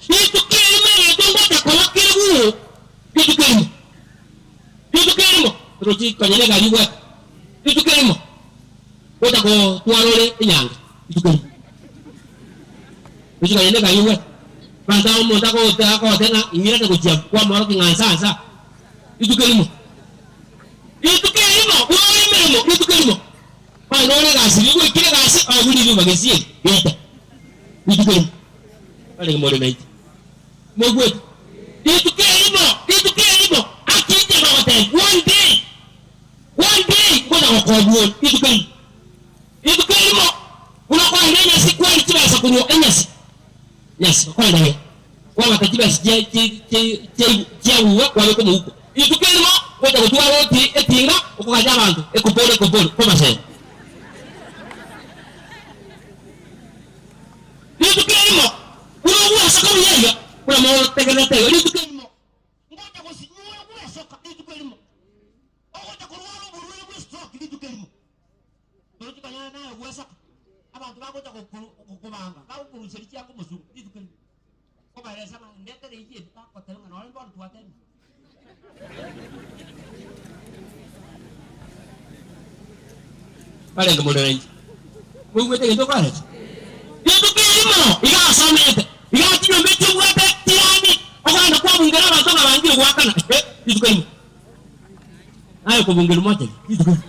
rituko erimo egento ngocha koba kere bwoo, rituko erimo, rituko erimo, torochi konya negari obwate, rituko erimo ngocha gotwara ore enyange, rituko erimo, rochi konya negari obwate, abanto aba omonto agote agote ng'a ing'irane gochia kwamorokia ng'a nsa nsa, rituko erimo, rituko erimo, bwore emeremo, rituko erimo. Onye nore egasi riria gwaikire egasi, oegwe riroba gesieri geita rituko erimo. Barenge more nainche. Moigwete? Rituko erimo, rituko erimo, aki inche ngogotebia, one day, one day ngocha gokobua ore, rituko erimo. Rituko erimo, buna okoenda enyasi kwari chibesa korwa enyasi, nyasi, okoenda iga, kwabata chibesa chia chi chi chia chiagugwa kwabeka omouko. Rituko erimo gocha gotwara oti etinga okogacha abanto ekopori ekopori komasero. Rituko erimo buna ogwesoka buya iga buna motegererete iga rituko erimo ngocha gosinywa gwesoka rituko erimo ogocha korwara oborwaire bwe stroke rituko erimo. Torochi konyora naye ogwesoka abanto bagocha gokobanga bagokoruseria chianga omosungu rituko erimo. Kobaeresa ng'a ndetere eyio ebi bagoteba ng'a nonye bono twatebire. Barenge more nainche. Moigwete egento nkoeresa? Rituko erimo iga asomete, iga chinyomba echio obwate chirani, okogenda kwabungera abanto ng'a bangire goakana, eh, rituko erimo. Naye okobungerwa mochari, rituko erimo.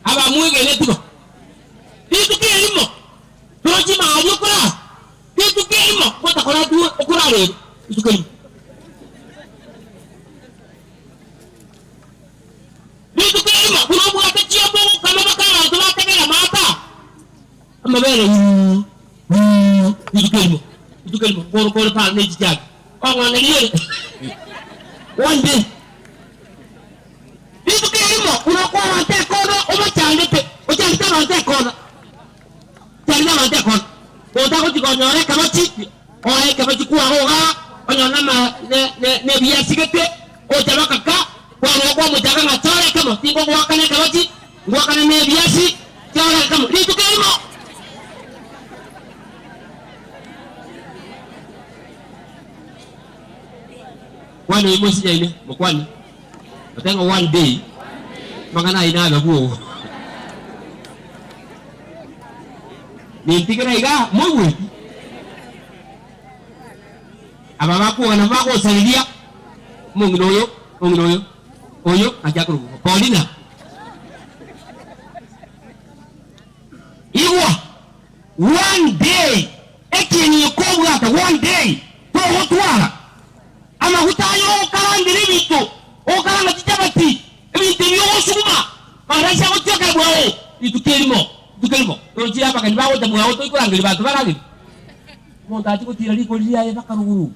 Abamwegeneti bo rituko erimo toroche maaria okorara, rituko erimo gotakoratwe okorara ere rituko erimo. Rituko erimo buna obwate chiombe ogokama baka abanto bategera amato aa amabere wuu wuu rituko erimo rituko erimo nkoro kore paro ne chichagi ong'onerie ere one day. Rituko erimo buna okoa abanto ekono obachandete, ochandete abanto ekono, ochandete abanto ekono. Monto agochia konyora ekebachi, oe ekebachi kwago igaa, onyore nama ne ne nebiasi gete, ocha bakaka, kwarua kwamochaka ng'a chora ekemo, tingogoakana ekebachi, ngoakane na ebiasi, chora ekemo. Rituko erimo. Kwana oyio mosinyaine, mokwane. Otebe ng'a one day amang'ana ayio nabe bwogo. Nintigere igaa moigweti. Aba bakwogana bagosareria omong'ina oyo, omong'ina oyo, oyo naki akorokwa Paulina. Igwa, one day ekieni ekobwata one day togotwara. Amaguta aye ogokarangera ebinto, ogokaranga chichabati, ebinto ebi ogosuguma, amaraisi agotiokera bwao rituko erimo, rituko erimo. Torochire abageni bagocha mwao toikorangeria banto baragere. Omonto achie gotiira rikori riaye mpaka rogoro,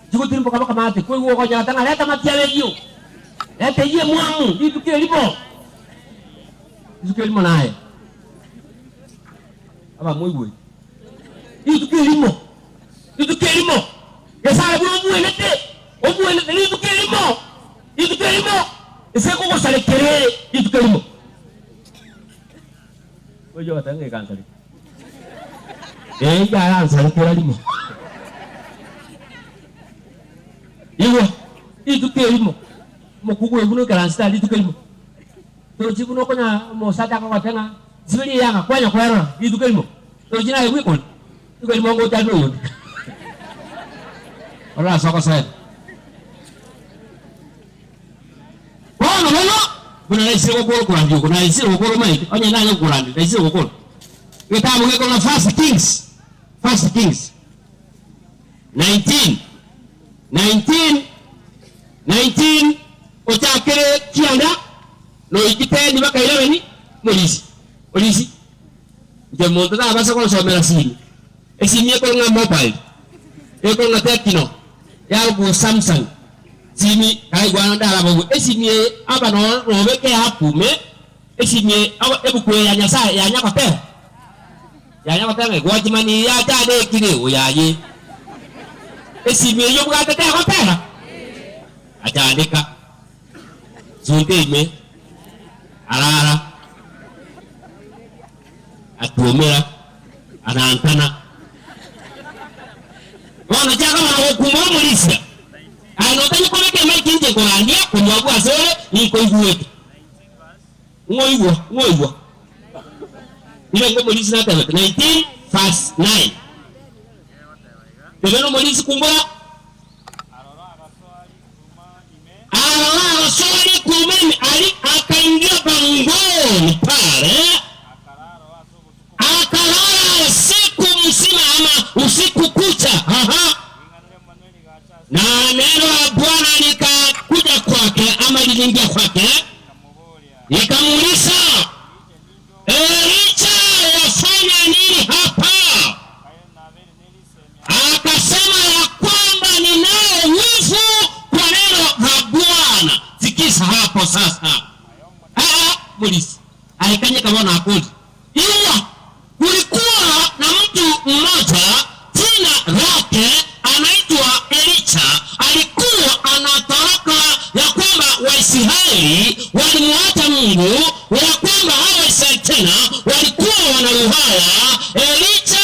achie gotirimboka mpaka maate, koigwa okonyora ng'a reta amatiabo eyio, reta eyio emwamu, rituko erimo, rituko erimo naye. Abamoigwete, rituko erimo. Rituko erimo, Nyasae buna obuenete, obuenete rituko erimo, rituko erimo, ense ekogosarekera ere rituko erimo. Oyio ogateba ng'a egansareka. Ee, yaransarekera rimo. Igwa, rituko erimo, omokungu oyo buna oikaransete aria rituko erimo, torochi buna okonya omosacha akogoteba ng'a nsiberie eyanga, kwanya kwerora rituko erimo, torochi naye bwekori. Nigo erimo ngocha ande oyonde ore ase ogosoera. Bono bono, buna naisire gokora okorandia oko, naisire gokora omanyete, onye nanye gokorandia, naisire gokora. Egetabu gekorwa First Kings, First Kings 19, 19, 19 ochakere kianda noiki 10 mpaka 11 morisi, morisi. Inche monto tabasa gonsomera simi, esimi ekore ng'a mobile, ekore ng'a Tecno, yarokwa Samsung, simi karaigwana ndarabogwe esimi eye aba noro nobeke eapp ime, esimi eye aba ebuku eye ya Nyasaye yanya goteba, yanya goteba ng'a watchman eye yachandekire oyaye, esimi eyio obwate tegoteba, achandeka. Sunte ime, arara, atuomera, anantana. Bono chiakamana gokumba omorisia, aye notari kobeka emaiki inche nkorandia, komwabua asore, ninkoigwete. Ng'oigwa, ng'oigwa. Nigo omorisia natebete, 19 verse 9. Tebe nomorisia kumbura. Aroro agasoa rikuruma ime aria, akaingia pangoni pare, akarara usiku mzima ama usiku kucha. Aha. Na neno la Bwana likakuja kwake ama liliingia kwake, likamuuliza, Elija, wafanya nini hapa? Akasema ya kwamba ninao wivu kwa neno la Bwana. Sikiza hapo sasa. Aa, mulisi aikanye kabona akuli iwa kulikuwa na mtu mmoja jina lake anaitwa Elisha, alikuwa anatoroka ya kwamba Waisraeli walimuacha Mungu, ya kwamba hao Waisraeli tena walikuwa wanauawa. Elisha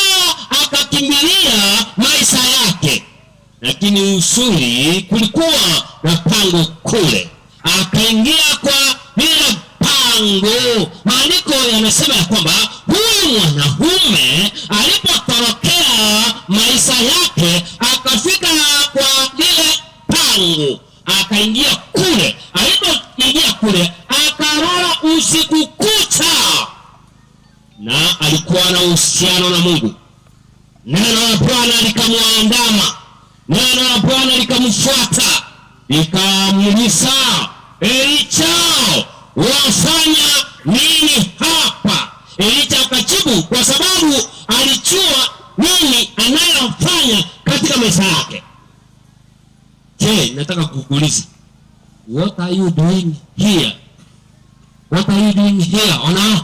akakimbilia maisha yake, lakini uzuri kulikuwa na pango kule, akaingia kwa lile pango. Maandiko yanasema ya kwamba huyu mwanaume alipotorokea maisha yake akafika kwa lile pango, akaingia kule. Alipoingia kule akalala usiku kucha, na alikuwa na uhusiano na Mungu. Neno la Bwana likamwandama, neno la Bwana likamfuata, likamuuliza Elisha, wafanya nini hapa? Elisha akajibu, kwa sababu alijua nini anayofanya katika maisha yake. Je, nataka kukuuliza, what are you doing here? What are you doing here on earth?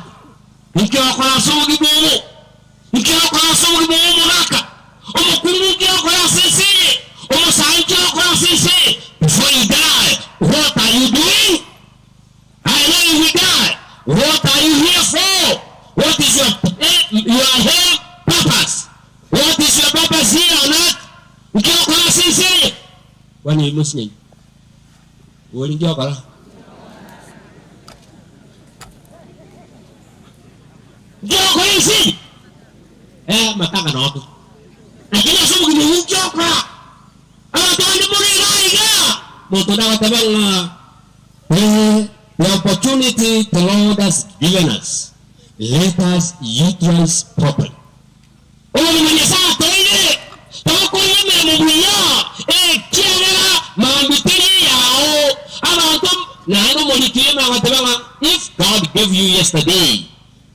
Nkiokora ase obogima obo, nkiokora ase obogima obo omogaka, omokungu nkiokora ase ense eye, omosae nkiokora ase ense eye. Before you die, what are you doing? I know you will die. What are you here for? What is your, your here purpose? What is your purpose here on earth? Nkiokora ase ense eye. Kwani mosinyayi? Ori nkiokora? Nkiokora ense eye? Eh, matanga noke. Lakini ase obogima obwo nkiokora? Abanto bande mono iga iga, monto nagoteba ng'a eh, the opportunity the Lord has given us, let us utilize properly. Obogima Nyasae atoeire, togokoria emeremo buya, ekiagera mambia teri eyao. Abanto naende omoriki oyomo agoteba ng'a if God gave you yesterday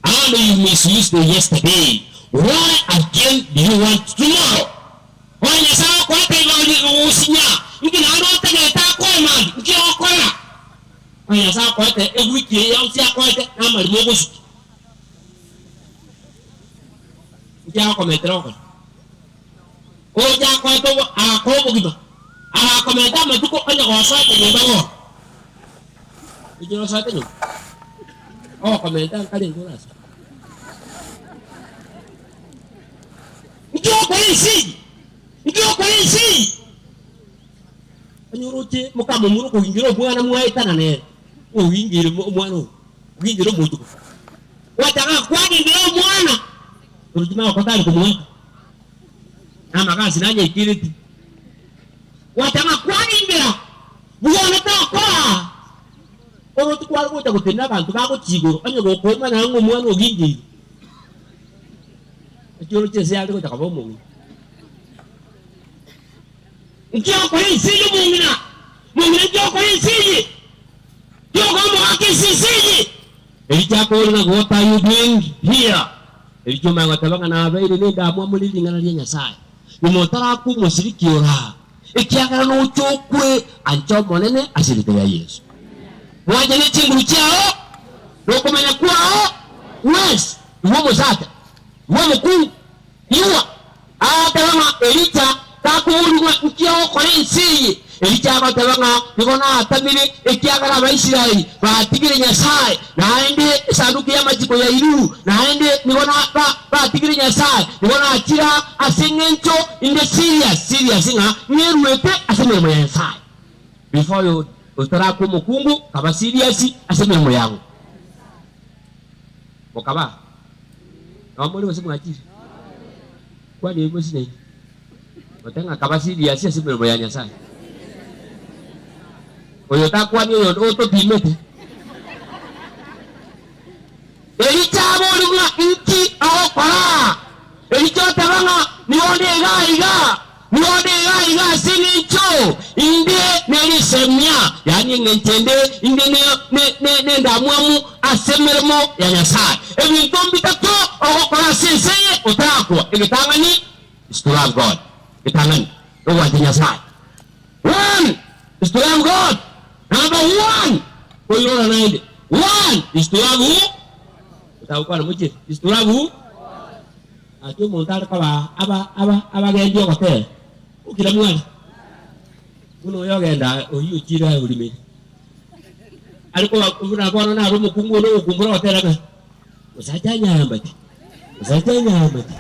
and you misused the yesterday, why again do you want tomorrow? Onye Nyasae okoete igoro rigosinya, inki naende otagete akoe mambia? Inki ogokora? Onye Nyasae okoete ewiki eye yonsi akoete namarimo ogosukia. Inki agokomentera ogokora? Ocha akoete obo agakoa obogima, agakomenta amatuko onye gosoete nyomba bono. Inki osoete nyomba? Ogokomenta nkarenge orasoe. Inki ogokora ense eye? Inki ogokora ense eye? Onye oroche mokamomura okogingira omwana mwaetana nere, ogingeire omwana ogo, ogingeire omochoko. Gwachaka kwagingira omwana, oroche magoko tari komoaka, na amagasi nanyaikereti. Gwachaka kwagingira, bwana tokora. Oroche kware gocha gotenena abanto bagochia igoro, onye gokoimana ng'a omwana ogingeire. Naki oroche ense yare gocha koba omong'ina. Nki okora ense eye omong'ina? Mong'ina nki okora ense eye? Nki okora omogaka ense ense eye? Ericha akore ng'a what are you doing here? Ericha omanye goteba ng'a nabeire nendamwamu ne ring'ana ria Nyasaye. Nyuma otarakwa omosiriki ora, ekiagera noche okwe, ancha Omonene ase erieta ria Yeso. Mwanche ne chinguru chiao, na okomanya kwao gwensi, iwe omosacha, iwe omokungu, igwa. Agateba ng'a Elija takoborigwa ng'a nki ogokora ense eye. Ericha agoteba ng'a nigo natamire, ekiagera Abaisraeli batigire Nyasae, naende Esanduki y'amachiko yairuru, naende nigo na ba batigire Nyasae, nigo nachira ase engencho inde serious, serious ng'a ng'eruete ase emeremo ya Nyasae. Before you otarakwa omokungu, kaba serious ase emeremo yago. Mokaba nao more gose mwachire? Kwani oyio mosinaini? Gote ng'a kaba serious ase emeremo ya Nyasae. Oyo takwani oyonde otopimete. Ericha abori ng'a inki ogokora? Ericha oteba ng'a nigo onde iga iga, nigo onde iga iga ase eng'encho inde nerisemia, yaani eng'encho ende inde ne ne ne nendamwamu ase emeremo ya Nyasae. Ebinto mbitato ogokora ase ense eye otarakwa, egetang'ani is to love God, egetang'ani nogwancha Nyasae. One is to love God. Number one, koirora naende. One is to love who? Otagokwana mochie. Is to love who? Ati omonto are koba aba aba abagendi ogotera. Okira mwari. Buna oyo ogenda oyio ochire aye orimeri. Ari koba buna bono nabe omokungu one ogokumbura ogotera ng'a Osacha anyambati. Osacha anyambati.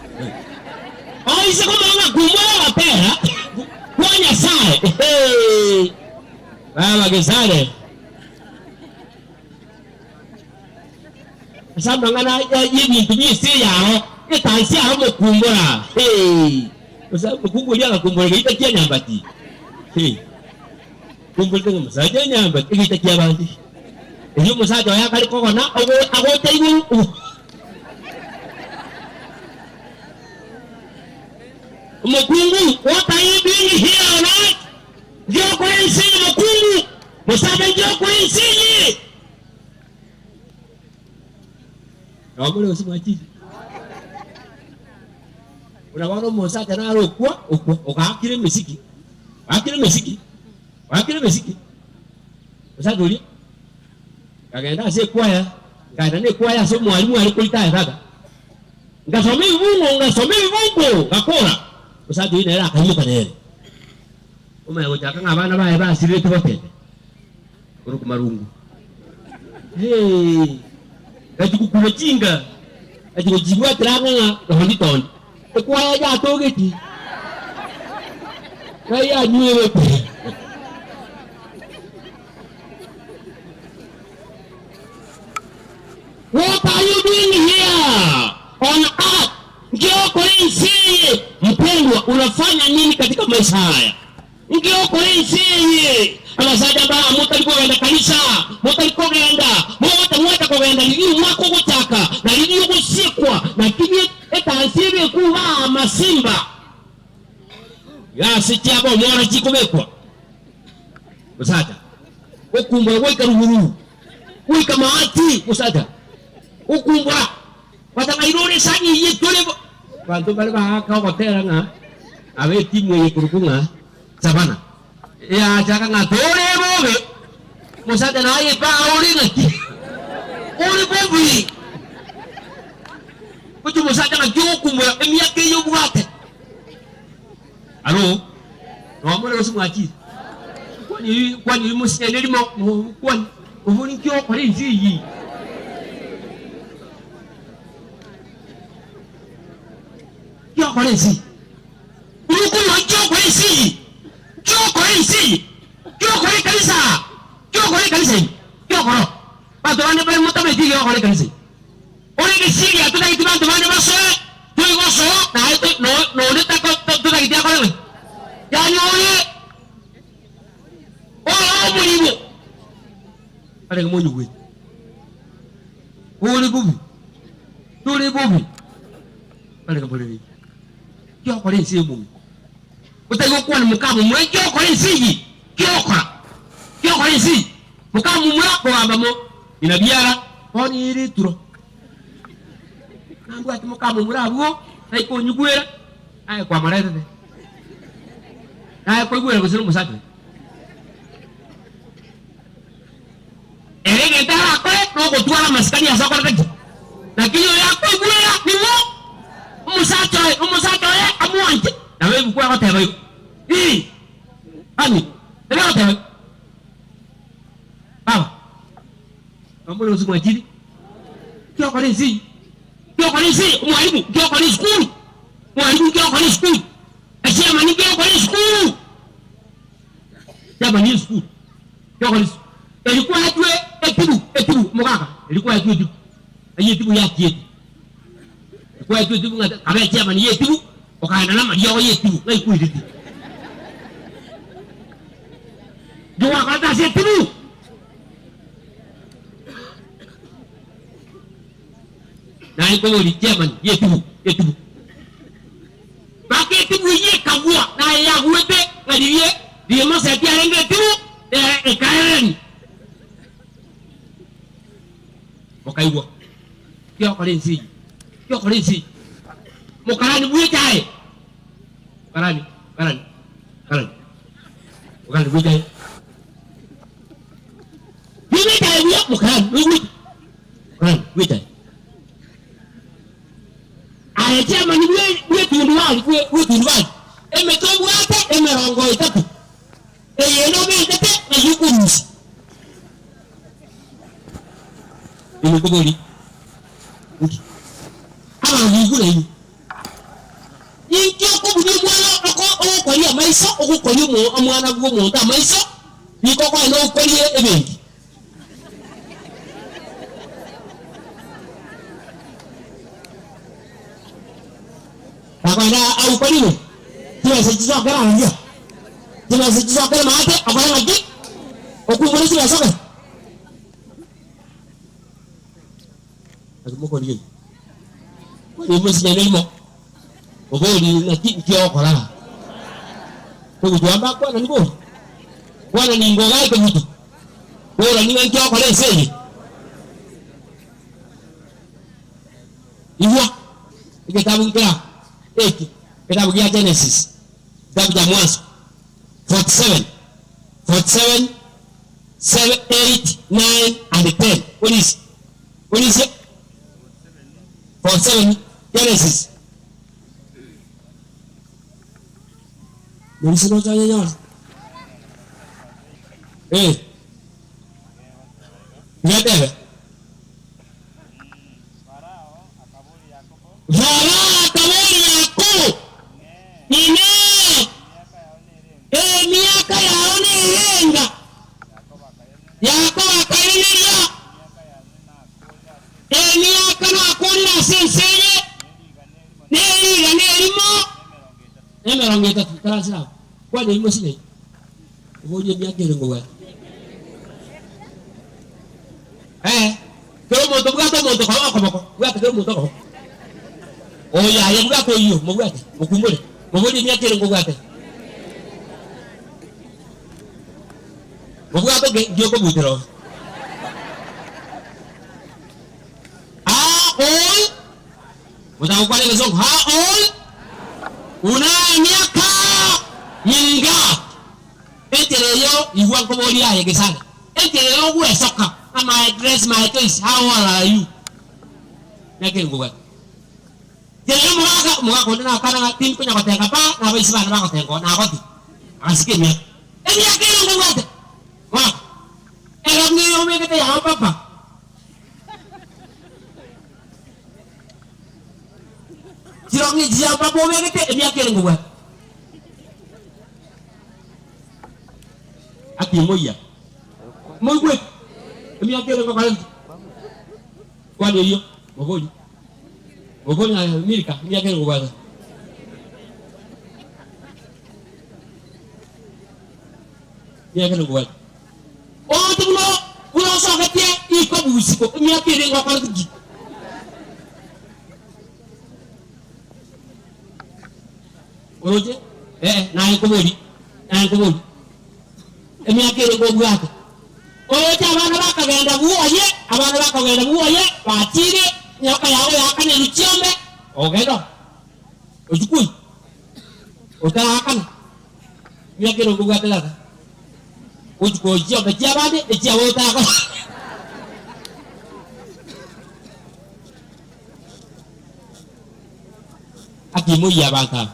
Oise komanya ng'a kumbura ogotera kwa Nyasae. Ehee. Baba Gesare. Ase amang'ana y'ebinto bi'ense eyaro, etansi yaro mokumbura. Hee. Gose omokungu oria agakumbura egeita kia nyambati. Hee. Kumburete ng'a omosacha enyambati egeita ki'abande. Erio omosacha oye akare kogona agocha igoro. Omokungu, what are you doing here on earth? Nki okora ense eye mokungu? Mosacha nki okora ense eye? Nabo more gose mwachire? Buna bono omosacha nare okwa, okwa, ogaakire emesiki, ogaakire emesiki, ogaakire emesiki. Omosacha oria nkagenda ase ekwaya, nkaenda na ekwaya ase omwalimu are koritaya tata. Ngasoma ebibungo, ngasoma ebibungo, ngakora. Omosacha oyio nere akaimoka nere. Omanya gochaka ng'a abana baye basirire tibotebe. Korokwa marungu. Hee! Gachia gokuna chinga, gachia gochibwatera ang'e ng'a tondi tondi. Ekwaya yatogeti, ng'ai yanywerete. What are you doing here on earth? Nki okora ense eye? Mpendwa, unafanya nini katika maisha haya? Inki okora ense eye? Abasacha mbaa motari kogenda kanisa, motari kogenda, mogocha mwacha kogenda riria omwaka ogochaka, na riria ogosiekwa, naki etansi ebe ekuba amasimba. Iga ase chiaba omwana chikobekwa. Mosacha, gokumbora goika ruguru, goika maati, mosacha, gokumbora, Batang'aire ore esani eyio etore bo. Abanto mbare baaka ogotera ng'a abe etimu eye ekorokwa ng'a Savana. Eyachaka ng'a tore bobe, omosacha naye epaa ore ng'aki? Ore bobe. Gochia omosacha ng'aki ogokumbura emiaka eye obwate. Alo, nomore gose mwachire? Kwani oyio kwani oyio mosinyane rimo kwani obori nki ogokora ense eyio? Nki ogokora ense eyio? Omokungu nki ogokora ense eyio? Nki ogokora ense eyio? Nki ogokora ekanisa? Nki ogokora ekanisa ime? Nki ogokora? Abanto bande mbare motamanyeti ekiagokora gokora ekanisa ime. Ore gesieri atotageti banto bande basoe, toigosoa, naye to, no, nonde tako, to, totageti akore gaki. Yaani ore, ore omoribo, arenge monyigwete. Ore bobe, tore bobe, arenge mborere. Ki okora ense y'omong'ina? Otari gokwana mokamomura, nki okora ense eye? Ki okora? Ki okora ense eye? Mokamomura kogamba mo ng'ina biara, bono ere eturo. Nambwate mokamomura abwo, taikonyigwera, aye kwamoretete. Naye koigwera gose nomosacha oye. Ere egento arakore nogotwara amasikani ase okorete ki? Lakini oyo akoigwera ning'o? Omosacha oye, omosacha oye amwanche. Nabo ebuku egoteba igo. Ii. Ami. Ogoteba baba, nomore gose mwachire, nki okora ense eyio? Nki okora ense eye? Omwalimu, nki okora esukuru? Mwalimu, nki okora esukuru? Echairman, nki okora esukuru? Chairman esukuru, nki okora esukuru? Eri kwaetwe etibu, etibu, omogaka, eri kwaetwe etibu, eyio etibu yachiete. Kwaetwe etibu ng'a kabe echairman ya etibu, okaenda namariogo ya etibu, ng'ai kwairete? Inki gwakorete ase etibu? Naye nkoboria chairman ya etibu, etibu. Mpaka etibu eyio ekagwa, naye yagwete ng'a riria riria Moseti arenge etibu, nere ekaererania. Mokaigwa. Kiokora ense eyio, kiokora ense eyio. Mokarani bw'echae, mokarani, mokarani, mokarani, mokarani bw'echae. Nigo echae buya, mokarani, noigwete? Mokarani bw'echae. Aye chairman bwe bw'etundubari, bwe bw'etundubari, emete obwate emerongo etato, eye nomentete ng'ai okorusia. Inwe nkobori nki? Abanto igure inwe. Ninki okobugia omwana oko ogokoria amaiso, ogokoria omo omwana bw'omonto amaiso, nigo okoenda okorie ebenki. Nakoenda aukorire chibesa chisokere aria, chibesa chisokere maate, okore ng'aki? Okumbore chibesa okore. Naki mokorigereria? Kori mosinyane rimo, obori ng'aki nki ogokora aa? Togochwa mbakwanani bori? Kwana ningo iga ekegutu, borani ng'a nki ogokora ense eye? Igwa, egetabu nkera eki, egetabu gia Genesis, egetabu kia Mwanzo 47, 47. 7, 8, 9 and 10. Orisia, orisia 47 Genesis. Morisia nocha onyenyore. Eh. Ngetebe. Farao akaboria Yakobo, Inee! Emiaka yao nerenga? Yakobo akairaneria, Emiaka nakoorire ase ense eye nerigana erimo na emerongo etato. Ikaranse agwo, kwana erimo sinai, oborie emiaka ere ngobwate. Ee, kera omonto bwate omonto okoboko, bwate kera omonto okoboko. Oyo aye bwate oyio, mobwate, mokumore, moborie emiaka ere nkobwate. Mobwate oke, nki okobutera oo? How old? Motagokwana egesongo, how old? Una emiaka minga? Enchera eyio igwa nkoboria aye gesana, enchera eyio ogwesoka, ng'a my dress, my choice, how old are you? Naki nkobwate. Enchera eyio omogaka, omogaka onde nakana ng'a tinkonya gotenga pa, na abaisi bane bagotenga oo, nagoti. Agasika emiaka. Emiaka eye nkobwate, mogaka, erong'i eye obegete yao papa. Chirong'i echi chiao papa obegete, emiaka ere nkobwate. Akimoyia. Moigwete? Emiaka ere ngokora ki? Kwana eyio, mobori. Mobori na Milka, emiaka ere ngobwata. Emiaka ere ngobwata. Omonto buna buna osogetie ikobu isiko, emiaka ere ngokora ki? Oroche? Ee, naye nkoborie, naye nkoborie. Emiaka ere nkobwate. Oroche abana bakagenda bwoye, abana bakagenda bwoye, bachire, enyoka yabo yaakanerwe chiombe, ogenda oo, ochia koyia, otaraakana. Emiaka ere nkobwate tata, gochia koyia chiombe chiabande, echiabo otarakora. Akimoyia abanto aba.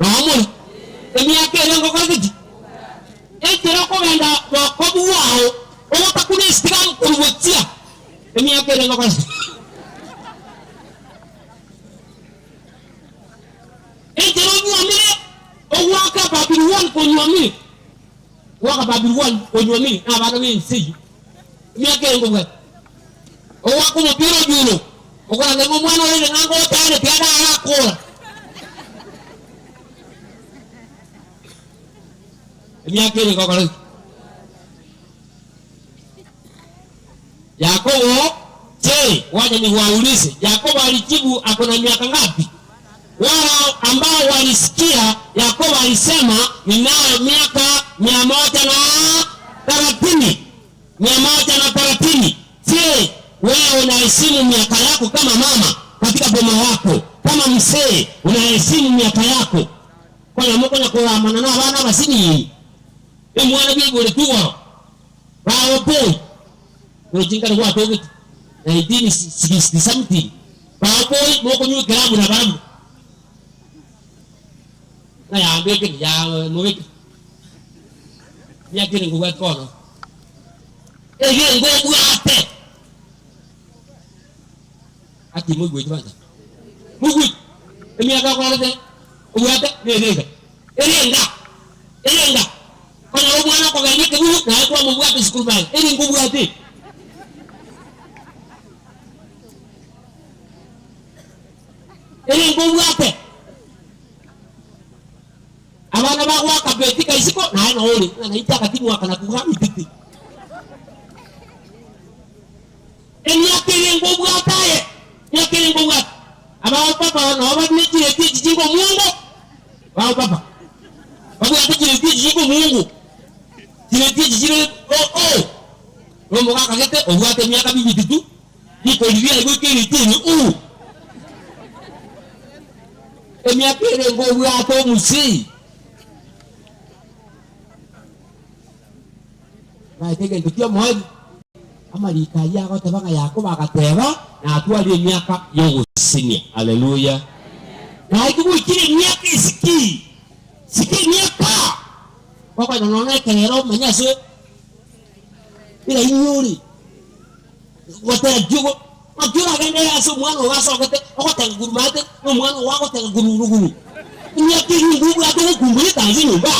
Noo more emiaka ere ngokorete ki? Enchera. kobwao ogotakuna esitigamu korwa gochia emiaka ere ngokora Enchera onywomire ogoaka Babiloni konywomire, goaka Babiloni konywomire nabana b'ense eyio emiaka ere ngobwate. Ogoaka omopira onyulo, okoranga ng'a omwana oire ng'a ngotaareti ande arakora. Emiaka ere ngokora ki? Yakobo, Je, wacha niwaulize, Yakobo alijibu ako na miaka ngapi? Wao ambao walisikia Yakobo alisema ninayo miaka 130. 130. Je, wewe unaheshimu miaka yako kama mama katika boma wako, kama mzee unaheshimu miaka yako? Konya mokonya koramana na abana abasinini emwana bw'igoro tugoro Bawo boy roche nkare gwatogete 1960 something bawo boy mokonywa ekerabu na barabwo ng'a yambekire ya mobekire miaka ere nkobwate bono eye ngobwate ati moigweti banto moigweti emiaka okorete obwate nere iga ere enga ere enga Konyora omwana okogenda ekebuyu, naye kwamobwata isiko bag, eri nkobwate. Eri nkobwate. Abana bagoaka betika isiko, naye noo ore, ng'a nainche akatimwaka na kuga mititi. Emiaka ere nkobwate aye, emiaka ere nkobwate. Abao papa noo bare ne chireti echi chinga omuongo, bao papa babwate chireti echi chinga omuongo, chireti echi chire o o na omogaka gete obwate emiaka bibititu, rikori riaye goika ereti eye uu. Emiaka ere nkobwate omosii. Naete egento ki'omoerio, amariko ayio agoteba ng'a Yakobo agateba, Natwarire emiaka y'ogosesenia. Haleluya! Naye goikire emiaka esiki, sika emiaka, gokonyora nonya ekerero omanye ase eraini ore, gotera ki ogo, naki oragende ase omwana ogo asogete ogotenga korwa maate, na omwana ogo agotenga korwa rogoro. Emiaka eyio nigo obwate ogokumbura ekansa enyomba.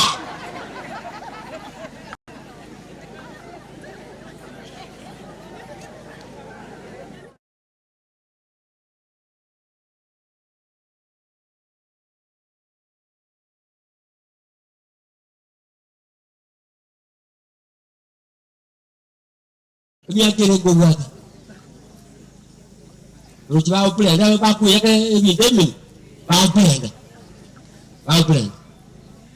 Emiaka ere nkobwata roche bagokurenda bakoyaka ebinto eminwe bagokurenda bagokurenda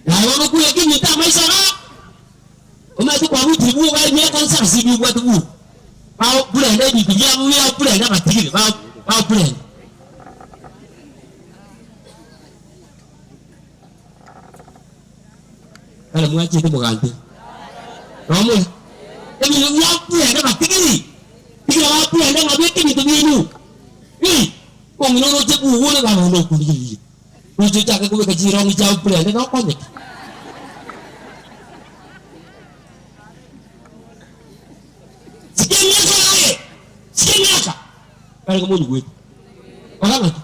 naye bono okoyaka ebinto amaiso igaa omanyete kwabutire bwoba emiaka nsase ebi obwate bwoka bagokurenda ebinto biabo biagokurenda batigire bagokurenda. Kare mwachete mogante nomore ebinto biakwenda batigiri tigira bakwenda ng'a beka ebinto biaino eh ong'ina oroche bugure baba onde okorigereria roche ochake kobeka chirongi chiao prende nokonyeke. Sika emiaka yaye sika emiaka kare komonyigwete kora ng'aki.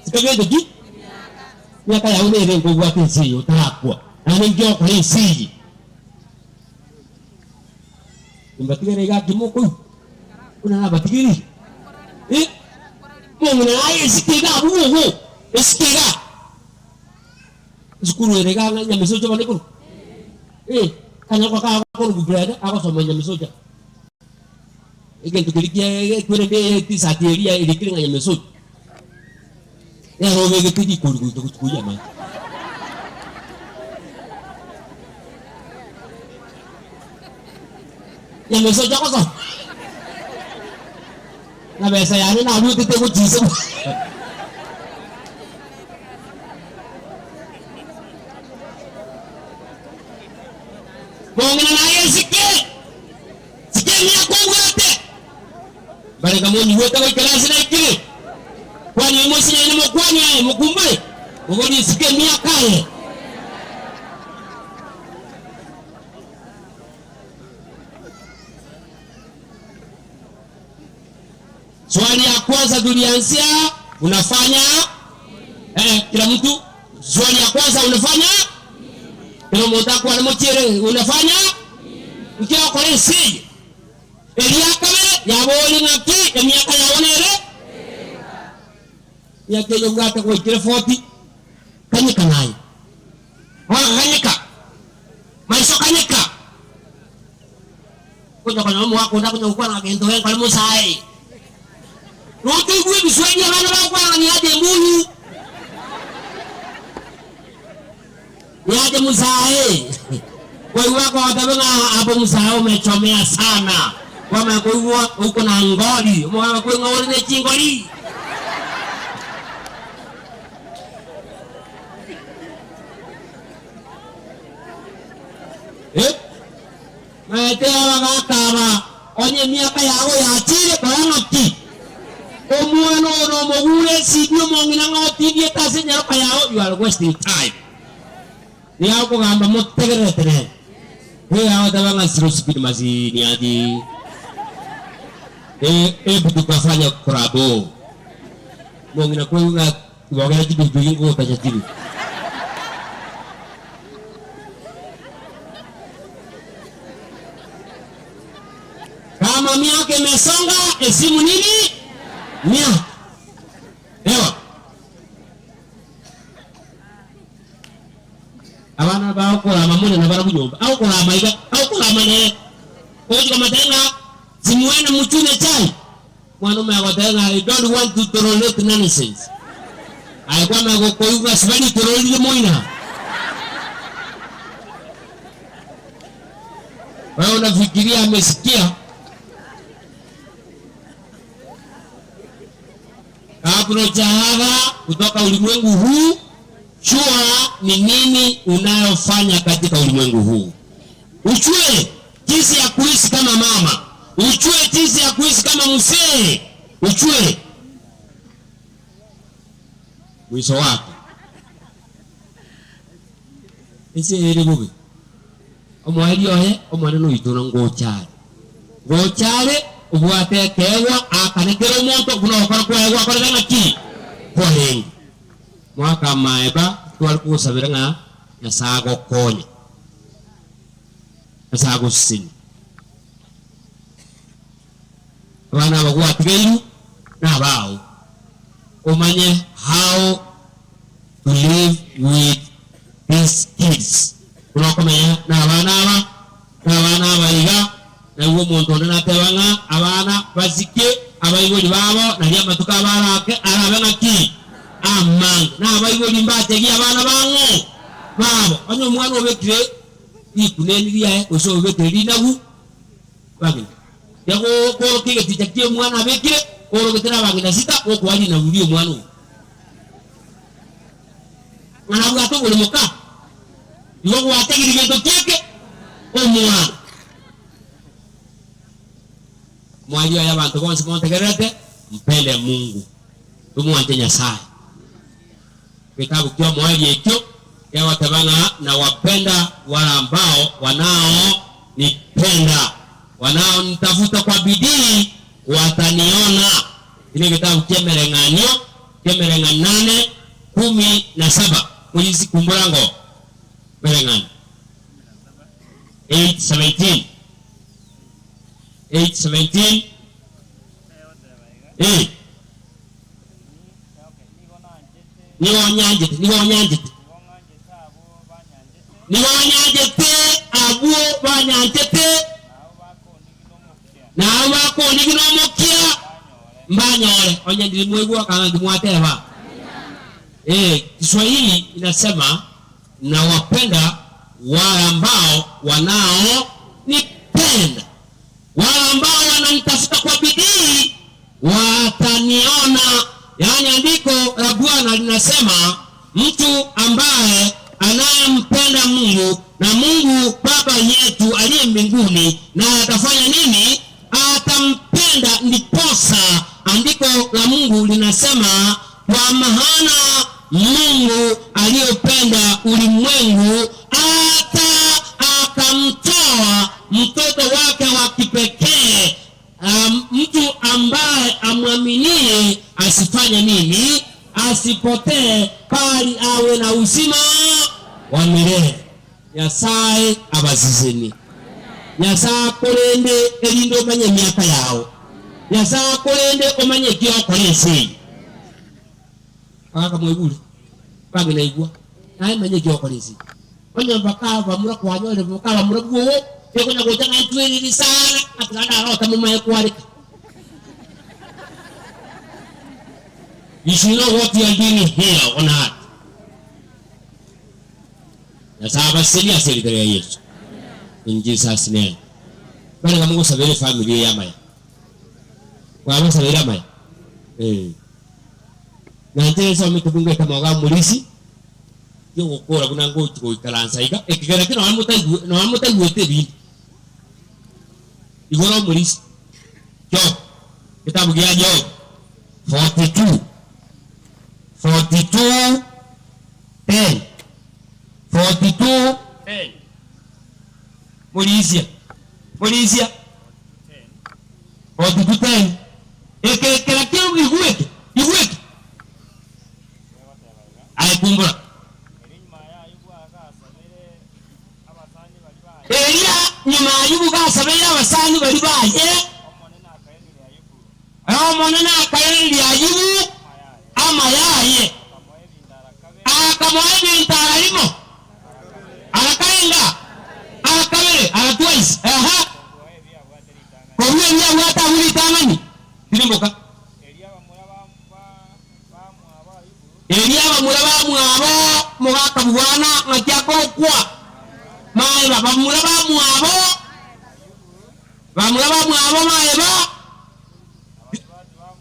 Tikagento ki? Emiaka yao nere nkobwata ense eye otarakwa, naende inki ogokora ense eye? Nimbatigere iga aki mokoigwa buna nabatigereire? Eh, omong'ina aye esike iga abwo bogo, esike iga. Esukuru ere iga ng'a Nyamisocho bane korwa. Eh, kanyakwa kagokorwa brother, agosoma Nyamisocho. Egento keria kia ekwerende etisati eria erikire ng'a Nyamesocho, nero obegete rikori goika gochia koyia amache. Nyamesocho agosoma ng'a besa yane naruetete gochia ise Mong'ina naye esike. Sika emiaka obwate. Bareka monyigwete goikera ase naikire. Kwania mosinyaine mokwanie aye mokumbure, moborie sika emiaka aye. Swali ya kwanza tulianzia unafanya eh, kila mtu swali ya kwanza unafanya kila omonto akwane mochiere unafanya nki okora ense eye. Eria kabere yaboria ng'aki emiaka yao nere emiaka eye obwate gwaikire 40 kanyeka naye bono kanyeka maiso kanyeka Konya konyora omogaka onde akonya gokwana ng'a gento genkore mosae. Notoigwe ebiswahili abana bagokwana ng'a niaje mbuyu. Niaje musae. Kwaigwa bakogotebia ng'a hapo musae umechomea sana. Kwamanya koigwa uko na ngori. Omogaka kwe ng'a ore ne chingori. Eh? Maete abagaaka aba, onye emiaka yabo yachiire, kora ng'aki? Omwana oyo nomogure esidi omong'ina ng'a otindiete ase enyaroka yao, you are wasting time. Nigo akogamba motegererete nere. Nigo agoteba ng'a slow speed machine ati ebu tukafanya collabo. Omong'ina koigwa ng'a Kibogera chipigipigi nkogotacha chire. Kama miaka imesonga esimu nini miaka ewa abana bagokorama mone nabarabwo nyomba agokorama iga agokorama nere ogochia komatebia ng'a simuende muchune chai. Omwana omwe agoteba ng'a I don't want to tolerate nonsense. Aye kwamanya gokoigwa ng'a sibari tororirie moina. Wewe unafikiria amesikia? Kabla hujaaga kutoka ulimwengu huu, jua ni nini unayofanya katika ulimwengu huu. Ujue jinsi ya kuishi kama mama, ujue jinsi ya kuishi kama mzee, ujue mwisho wake. Ense ere bobe, omoerio oye Omonene oito ngocha are, ngocha are obwate ekeegwa aakane kera omonto buna ogokora kwaye gwakorire ng'aki? Kwarenge. Mwaka amaeba tware kogosabera ng'a Nyasae agokonye. Ase agosesenia. Abana aba gwatigeirwe nabao, omanye how to live with these kids, buna okomenya nabana aba, nabana aba iga, naigwe omonto onde nateba ng'a abana basike abaibori babo nario amatuko abo arake arabe ng'aki? Amange. Nabaibori mbategie abana bang'o? Babo. Onye omwana obekire rikuneni riaye gose obekire rinagu bang'ina. Riria koorokia egeticha ki'omwana abekire, koorogete nabang'ina sita gokoa rinagu ri'omwana oyio. Ng'a nabwate oboremo ka, igo gwategirie gento kieke omwana. Mwaria oye abanto bonsi montegererete, mpende Mungu, tomwanche Nyasae. Egetabu ki'omoerio ekio kegoteba ng'a nawapenda wale ambao wanaonipenda, wanaonitafuta kwa bidii wataniona. Eki negetabu ki'emereng'anio ki'emereng'anane 17. Moyisi kumbura ngo mereng'anio 8:17 8:17 Eh. Nigo onyanchete, nigo onyanchete, nigo onyanchete abwo banyanchete, na abwo bakondigina omokia mbanyore. Onye ndiri mwaigwa kanga nki mwateba. Eh, Kiswahili inasema nawapenda wale ambao wanaonipenda, wale ambao wananitafuta kwa bidii wataniona. Yaani andiko la Bwana linasema mtu ambaye anayempenda Mungu na Mungu Baba yetu aliye mbinguni naye atafanya nini? Atampenda. Ndiposa andiko la Mungu linasema kwa maana Mungu aliyopenda ulimwengu hata akamtoa mtoto wake wa kipekee, mtu ambaye amwamini. asipotee, bali awe na uzima wa milele. Nyasae abasesenie. Nyasae akorende erinde omanye emiaka yao. Nyasae akorende omanye eki ogokora ense eye. Bagaka mwaigure? Bang'ina naigwa, naye manya eki ogokora ense eye. Onye bakabamura kwanyorire bakabamura bwogo, ekonya gocha ng'a intwe risana, ng'a tiga ndarota momaye kwareka. You should know what you are doing here on earth. Nyasae abasesenie ase erieta ria Yeso. In Jesus name. Barega mogosabera efamily eye amaya. Mwabasabeire amaya? Eh. Nanche nsomete bunge ekemo iga omorisi, ki'ogokora buna ngochi goikaransa iga, ekegera ki nonya motaigwe nonya motaigwete ebinto. Igoro omorisi. Job, eketabu gia Job 42, 42 10, 42 10. Morisia, morisia. 42 10. Eke kera kio igweke, igweke. Aye kumbura. Eria nyuma Ayubu gasabeire abasani baria baye, Omonene akairaneria Ayubu amaya aye, akamoa ebinto ara rimo, ara karenga, ara kabere, ara twice, ehe, korwa ebi abwate abwo ritang'ani, tirimboka. Erio abamura bamwabo mogakabwana ng'aki akorokwa maeba, bamura bamwabo, bamura bamwabo maeba,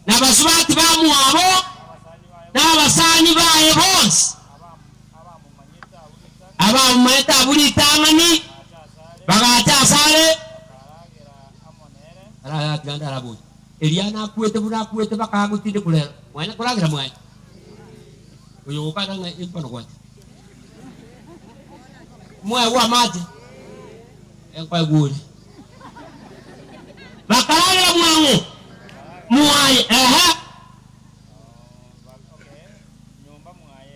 na basubati bamwabo, na abasani baye bonsi, abamomaete abwo ritang'ani, bagacha asare. Eria nakwete buna akwete bakagotindekwa rero, mwanya koragera mwaye. Oyo ogokana ng'a empono gwacha. Mwaegwa amache, enkoegwa ore. Bakaragera mwang'o mwaye, ehe.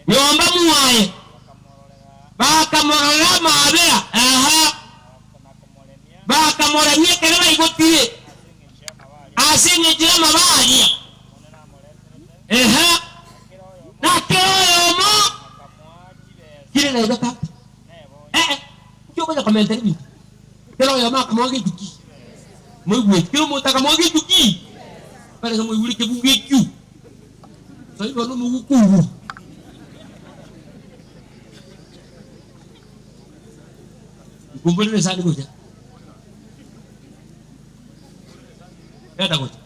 Nyomba mwaye, bakamororera amaabera, ehe. Bakamoremia ekero baigotire ase engencho y'amabe aria. Ehe, na kera oyomo kire naiga tata. Ee, inki okonya komentera ebinto? Kera oyomo akamoa gento ki? Moigweti, kera omonto akamoa gento ki? Barenge moigure ekebungo ekio. Soi bono omoguko ogo. Nkumborere esani gocha. Reta gocha.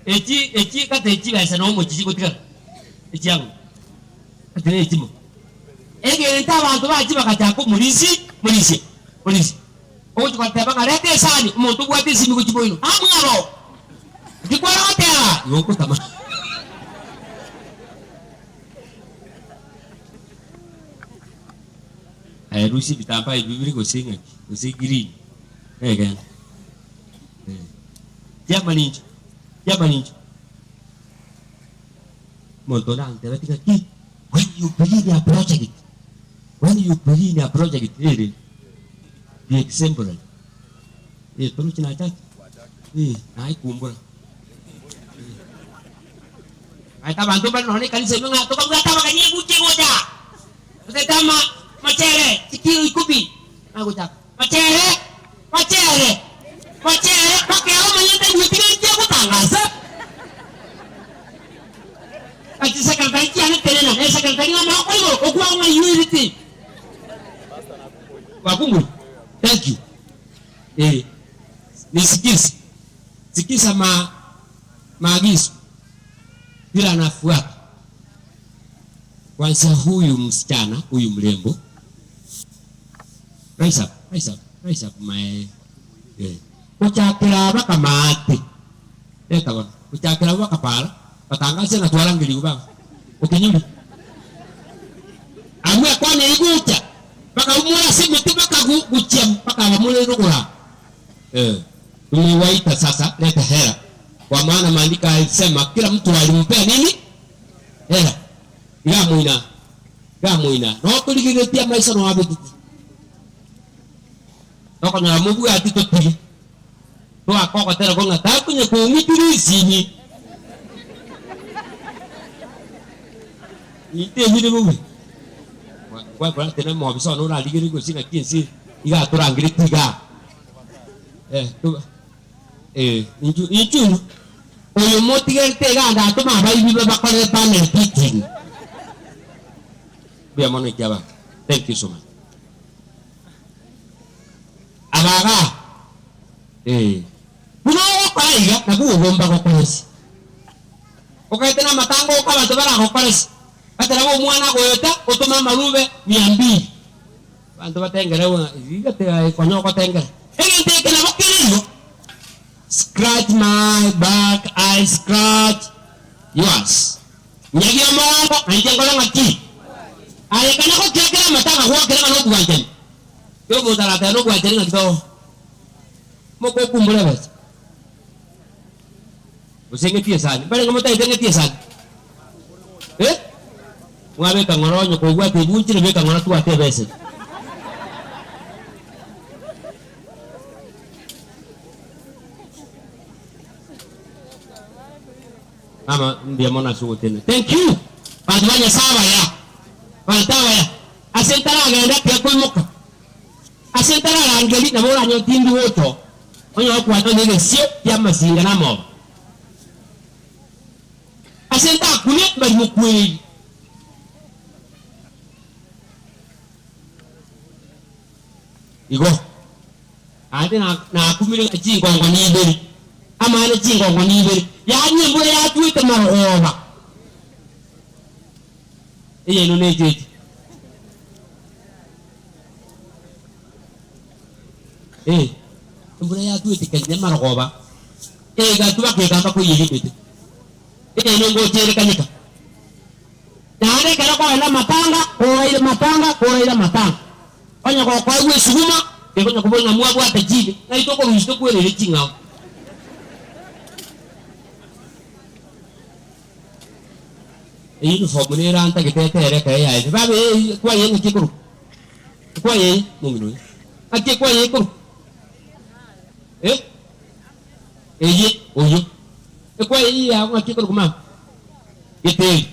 Echi echi kata echi besa no omochi chigotigara. Echiango. Kata ne echimo. Egento abanto bachi bagachaka omorisi, morisia, morisia. Ogochi goteba ng'a reta esani, omonto obwate esimi gochi boino. Amwabo. Naki kware goteba? Igo okotama. Aye rusia ebitambaa ebi bibere gose ng'aki, gose green, egento. Eh. Kiamarincho, kiamarincho. Omonto onde antebetie ng'aki, when you begin a project, when you begin a project ere, be exemplary. Eh, torochi nachaki? Eh, naikumbura. Aye abanto mbare nonya nekanisa ime ng'a tokabwate abageni egucha egocha. Gose tama mochere chikiro ikomi nagochaka mochere mochere mochere mpaka ere omonyene taigweti gento agotangasa. Ati secretary chiane tenena ne secretary ng'a amagoko igoro okwa ng'a unity. Gwakumbura? Thank you. Eh, nisikize. Sikiza ma maagizo vile anafuata. Kwanza huyu msichana huyu mrembo rise up, rise up, rise up my eh. Gochakera bakamaate reta bono gochakera abwo bakapara batangase ng'a twarangerigwe baba okenyori abwo ekona eyio gocha bakaumora ase emete bakaguchia mpaka abamore rogoro Eh, tumewaita sasa, leta hela, kwa maana maandiko yalisema kila mtu alimpea nini? Hela. Iga moina, iga moina, notorigereretie amaiso noo abetete. Tokonyora mobwati totige. Toake ogotera kwa ng'a takonya kong'itira esimi. Ng'ite ebire bobe. Gwakora ati na omobisa one orarigererie gose ng'aki ense iga atorangeretie igaa. Eh, toba eh, inchu inchu inwe. Oyo motigerete igaa ndatome abaibi babakorere panel beating. Mbuya mono ekiababa. Thank you so much. Abaga, ee, buna ogokora iga, nabwo obomba gokorisia. Okaete namatanga oka abanto baragokoresie, batera omwana agoeta, otome amarube mia mbili. Abanto batengere ng'a iga tiga konya ogotengera. Egento eke nabo kere igo, Scratch my back, I scratch yours. Nyagia omogongo, na inche nkore ng'a ki? Aye kana gotiakera amatanga gwakere ng'a nobwanchani. Kera omonto aratebe nobwanchani ng'aki to mokokumbura ebesa. Gose ng'etie esani. Mbarenge motaete ng'etie esani? Eh? Mwabeka ng'ora onye kobwate ebunchire beka ng'ora twate ebeseni. Mama mbuya mono ase ogotenena. Thank you. Banto ba Nyasae abaya. Banto abaya. Ase ntaragenda tiga koimoka. Ase ntararangeria nabo oranyore tindi gocha oo. Onyore kwancha onye egesio ki'amasinga na amoba. Ase ntakune mbari mokweri. Igo, naende nakumire ng'a chingongo nibere, amaene chingongo nibere, yaani embura yatwete marogoba. Eyeno necheche. Eh, embura yatwete kenya marogoba, egatwa bakegamba koiyeria emete. Eyeno ngocha ere kanyeka. Naende ekero kogenda amatanga, koraire matanga, koraire amatanga. Onye gokoegwa esuguma, tekonya kobora ng'a mwabwate chibe, ng'ai tokorusia tokwereire ching'ao. Eyuniform nere antagete etere ekero yaye. Baba eye ekwaya eye ng'aki ekorokwa? Ekwaya eye omong'ina oyo. Ng'aki ekwaya eye ekorokwa? Eh? Eye oyo. Ekwaya eye yago ng'aki ekorokwa mama? Geteri.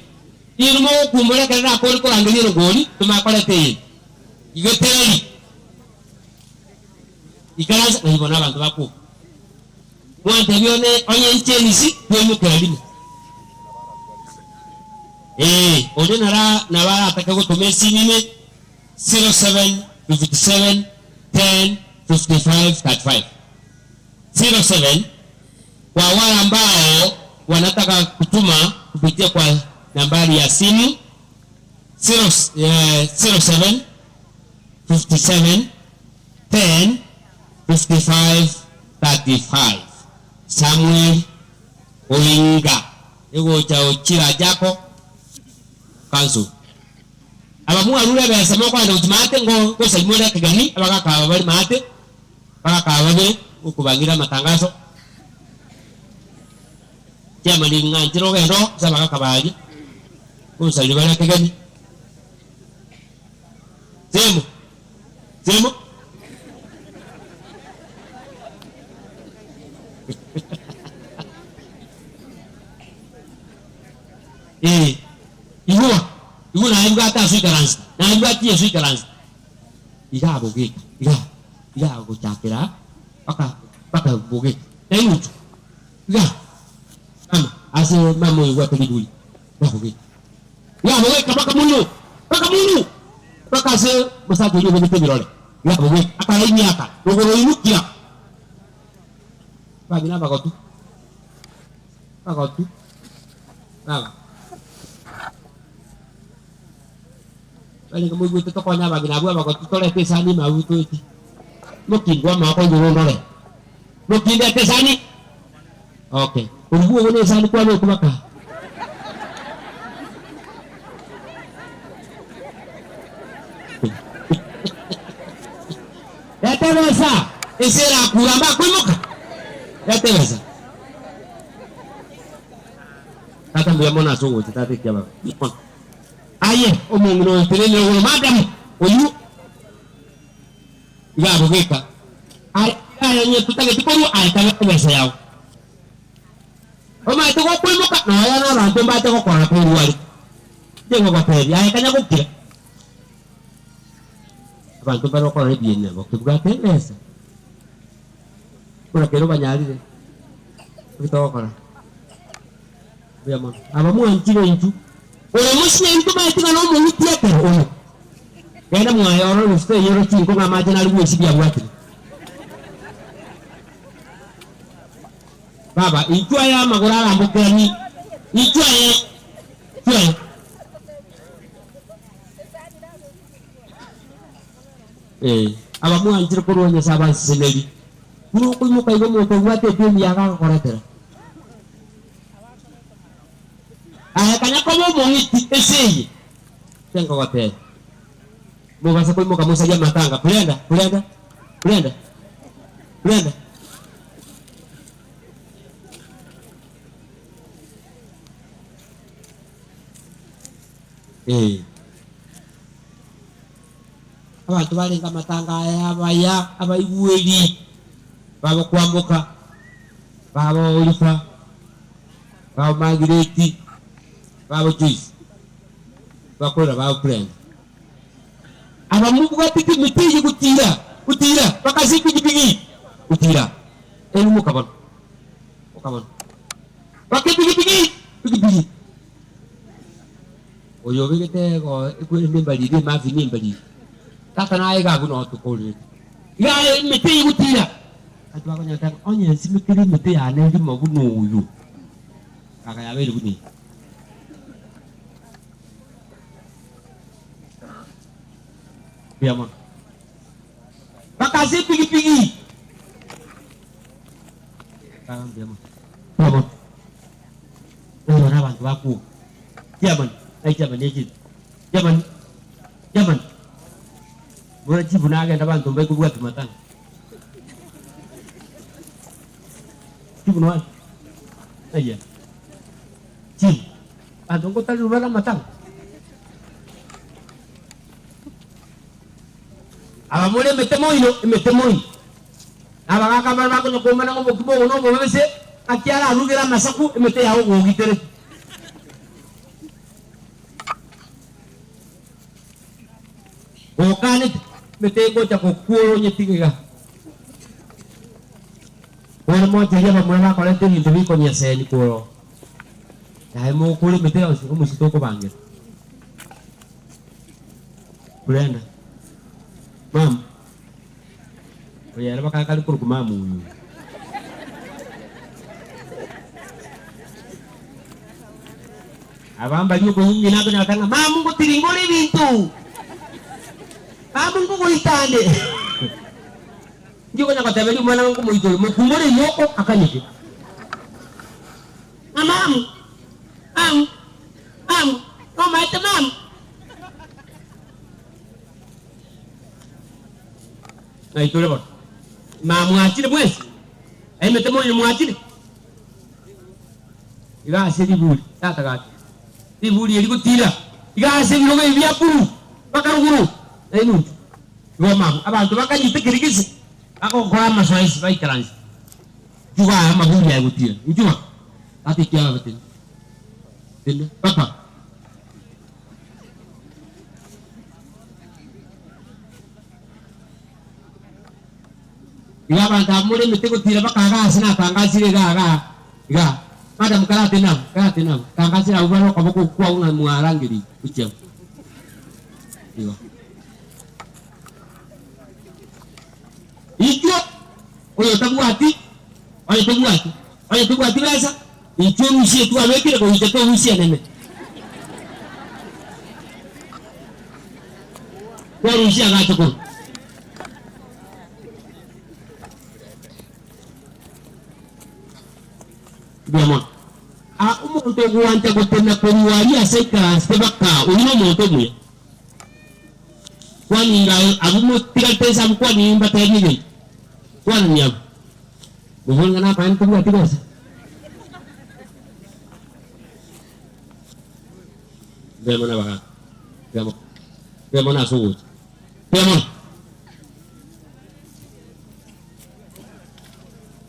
Inwe mogokumbora ekero nakore korangeria erongori, tomakorete eye. Geteri. Ikaransa ng'ai bono abanto bakwoka. Mwantebia one onye inche nisi twaimokera rimo. Ee, onde nara nabo aratake gotoma esimi ime 07 57 10 55 35. 07 kwa wale ambao wanataka kutuma kupitia kwa nambari ya simu 07 57 10 55 35 Samuel Oinga egocha ochira Jako Council. Aba mwarure ebesa mokoenda gochia maate ngo ngosaimore ekegeni abagaka aba bare maate bagaka aba babere gokobang'ira amatangaso Chairman ng'anchire ogende oo ase abagaka baria ngosaria bare ekegeni. Semo. Semo. Eh, igwa, igwa naye bwate ase oikaranse, naye bwati Yeso oikaranse. Iga agogeka, iga, iga agochakera mpaka, mpaka bogeka. Nainwe iga, mama, ase mama oyo bwate riguri, iga agogeka. Yabogeka mpaka munu, mpaka munu, mpaka ase omosacha oria obegete ebirore. Yabogeka, akaraimiaka, rogoro inukia. Abang'ina abagotu, abagotu, baba. Barenge moigwete tokonya abang'ina abwo abagotu torete esani ime abwo toeti. Mokindwe amagoko igoro ondore. Mokindete esani? Okay. Origwe obo nesani kwabekwa baka. Reta ebesa, ense erakura mbakoimoka. Reta ebesa. Tata mbuya mono ase ogocha tata ekiababa. Mbuya mono. Aye omong'ina oyo tenenera igoro madam oyio iga agogeka aye iga aye onye totageti korwa aye kabe emesa yao. Omanyete gokoimoka nonya na abanto mbache gokora korwa are. Inche ngogotebia aye kanya gokira. Abanto mbare gokorora ebieni nabo kebwate emesa. Buna kero banyarire naki togokora? Mbuya mono. Aba mwanchire intwe. Ore mosinye intwe maeti ng'a nomong'iti ekero oyo. Genda mwaye orore gose toiyore chinko ng'a amache nare bwesibia abwatire. Baba, intwe aya amagoro arambokeranie, intwe aye, intwe aye. Ee, abamwanchire korwa Nyasae abanseseneri, buna okoimoka iga omonto obwate edeni yago agakoretera. Aye kanya koba omong'iti ase eye, inche nkogotebia, mobasa koimoka mosarie amatanga, Brenda, Brenda, Brenda, Brenda. Ee. Abanto barenge amatanga aya abaya, abaigweri, babo kwamboka, babo Oliver, babo Margret, babo Joyce, bakorera babo Brenda. Aba mobwatete emete eye gotira, gotira, mpaka ase epigipigi, gotira. Eri mokabona, mokabona. Mpaka epigipigi, pigipigi. Oyo obegete ego ekwende embariri emafini embariri. Tata naye iga abwo noo tokorerete. Iga aye emete eye gotira. Abanto bakonyora ng'a onye nsimekire emete yane erimo buna oyo, kaka yabeire buna eye. Mbuya mono. Mpaka ase epigipigi. Kaka mbuya mono. Mbuya mono. Oyore abanto bakwoga. Chairman, ai chairman echete. Chairman, chairman. Bora chief nagenda abanto mbai kobwati matanga. Chief noa. Aya. Chief, banto ngotarire bare amatanga. Aba more emete moino, emete moino. Na abagaaka mbare bakonya koumana ng'a obokima obo nobobe gose, ng'aki ararugere amasaku emete yao gogiterete. Gokanete, emete egocha gokuora onyetige iga. Bono mocherie abamura bakorete ebinto bikonyeseni korwa oo. Naye mokore emete yonsi omochie tokobangera. Brenda, mama. Oyo ere bakakare korokwa mama oyo. Aba mbaria okoyumia nakonyara goteba ng'a mama ngotiringa ore ebinto, mama nkogoita ande. Inki okonya goteberia omwana ng'a nkomoita ore? Mokumore rioko akanyeke. Ng'a mama, mama, mama, nomaete mama. Ng'ai tore bono? Mamwachire mwensi? Aimete moino mwachire? Iga ase riburi, tata gaki. Riburi eri gotira iga ase ebirogo ebi bia buru mpaka rogoro na enuncho. Igo mama, abanto bakanyita ekerigisi bagokora amasoesi baikaranse. Nchuga aya amaburi aya gotira. Nchuga. Tata ekiagera tene. Tene. Papa. Iga abanto aba more emete gotira bakaga ase natangasire iga iga iga. Madam karate nabo, karate nabo. Tangasire abwo bare okoboko okwo kwao ng'a mwarangerie gochia abwo. Igo. Inchuo, oyo otabwati, oyo tobwati, oyo tobwati besa, inchuo orusie twabekire goika torusie enene. Kwarusia agacha korwa. Mbuya mono. Ah, omonto ogwancha gotena korwa aria ase aikaransete baka, oyio nomonto omuya. Kwaninga abwo motigarete inse abwo kwaninga mbatebie egento. Kwanani abwo. Mobore ng'a namaene tobwati besa. Mbuya mono abagaaka. Mbuya mono. Mbuya mono ase ogocha. Mbuya mono.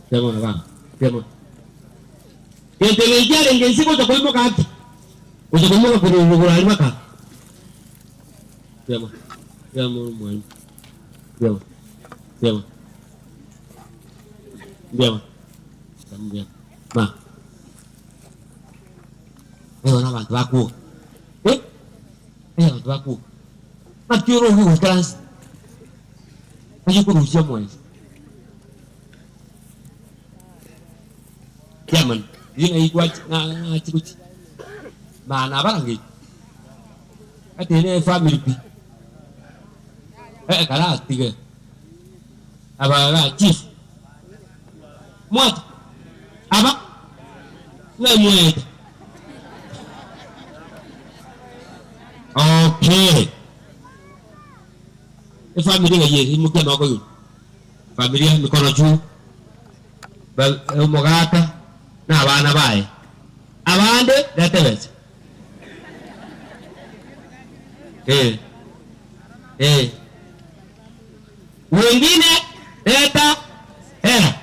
Mbuya mono baba. Mbuya mono. Gento eke nkiarenge inse gocha koimoka ati, gocha koimoka korwa igoro aria baka. Mbuya mono. Mbuya mono mwalimu. Mbuya mono. Mbuya mono. Mbuya mono. Mbuya mono. Ma. Eba nabanto bakwoga. Eh? Aye abanto bakwoga. Naki ore obe goikaransa? Oye korusia omwensi. Chairman, riria ng'ai gwachi ng'a ng'achi gochi maana abarangechi. Ati ere efamily pi. Eh karatige. Aba iga chief. Mwacha. Aba. Ng'ai mwaeta. Okay. Efamily ng'ai ere imokia amaboko igoro. Familia mikono juu. Ba omogaka na abana baye. Abande reta ebesa. Eh. Eh. Wengine leta hela.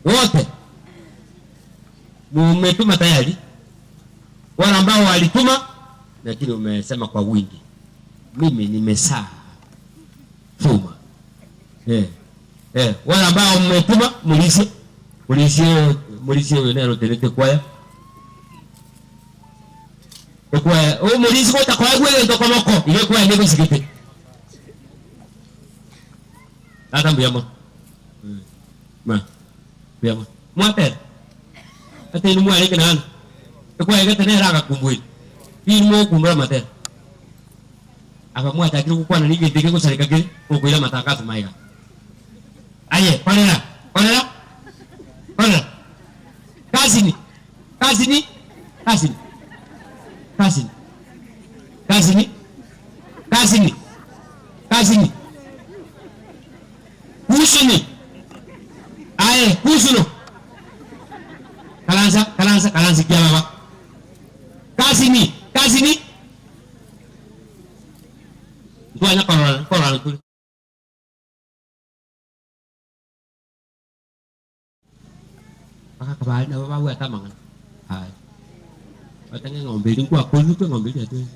Wote mumetuma tayari, wale ambao walituma, lakini umesema kwa wingi. Mimi nimesaa tuma eh, eh, wale ambao mmetuma mulisie mulisie mulisie uyo nero tenete kwaya ekwaya o mulisi gotakoa gwegento koboko iga ekwaya negosigete Tata mbuya mono. Ma, mbuya mono. Mwatera. Ate inwe mwarenge nano. Ekwaegete nere agakumbuire. Inwe mogokumbura amatera. Aba mwachakire gokwana nigento eke gosareka kere, mokoira amatangazo magega. Aye, korera, korera, korera. Kasini, kasini, kasini, kasini, kasini, kasini. Kasini. Kusini. Aye, kusuno. Karansa, karansa, karansa kia baba. Kasini, kasini. Ntwanya korora, korora turi. Mpaka kabari nabo babwate amang'ana. Aye. Batang'e eng'ombe eria nkwakorire eng'ombe eria yatwere.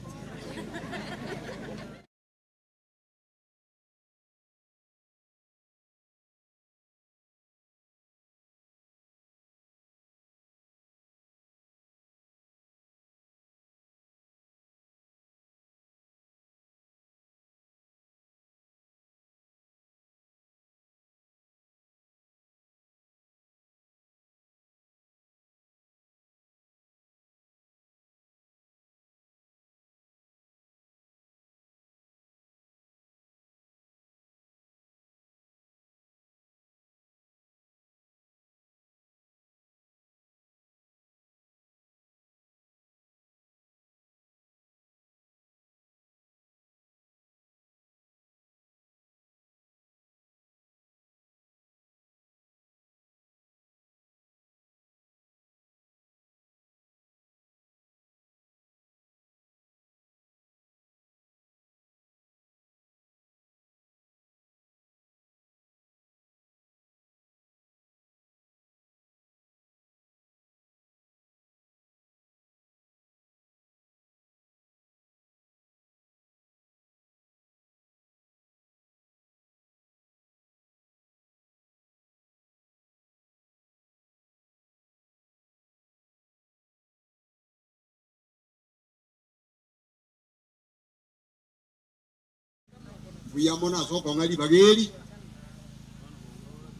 Mbuya mono ase okong'a ribaga eri,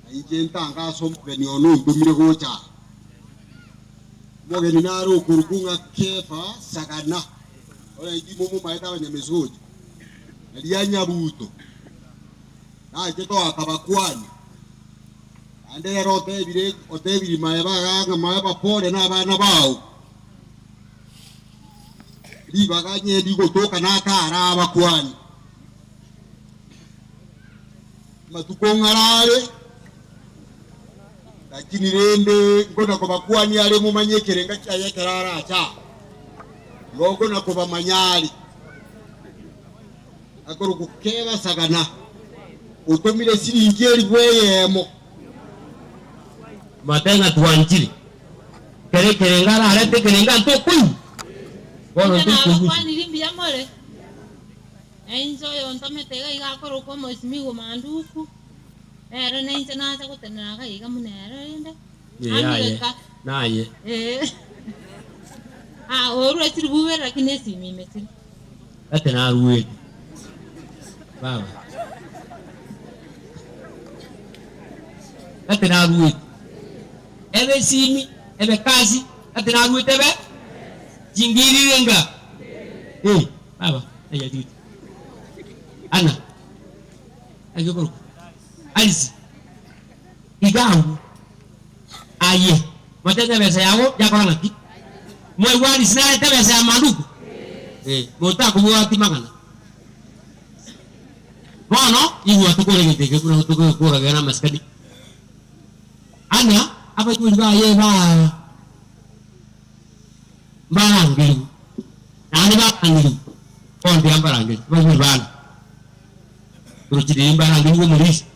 na inche ntange ase omogeni one ontomire gocha aa. Omogeni nare okorokwa ng'a Kefa Sagana, ore inche momomaete abanyamesocho, aria Nyabuto, nache toaka bakwani, naende ere otebire otebiri maeba iga ng'a maeba pole na abana bao. Ribaga onye rigotoka natare abakuani. Amatuko ng'arare, lakini rende nkona kobakwania are momanye ekerenga kiaye ekero arache aa. Igo nkona kobamanya are. Akorokwa Kebasagana, otomire siringi elifu eyemo. Matenga twanchire, kera ekerengo ararete ekerengo ntokoigwa, bono Inche ntokoigwa. nabakwanirie mbuya more, na inche oyontomete iga iga akorokwa Omosimigo Manduku, nere nainche nacha gotenena iga iga buna ere rende, Ee, aye, amigeka. naye. Ee. Ah, orure chiribu ibere lakini esimi ime chire. Gati naruete. Baba. Gati naruete. Ebe esimi, ebe kasi, gati naruete ebe chingirire nga. Eh, baba, aya chucha. Ana. Age korokwa. Alice. Iga agwo. Aye, motete ebesa yago yakora ng'aki? Mwaigwa Alice narete ebesa ya Manduku? Eh, motakobwati mang'ana. Bono igwa tokore egento eke buna togokoragera na amasikani. Ana abaibori baye ba mbarangerigwe, naende barangerigwe, bono tiga mbarangerie abaibori bane. Torochi riria mbarangerigwe omorisia,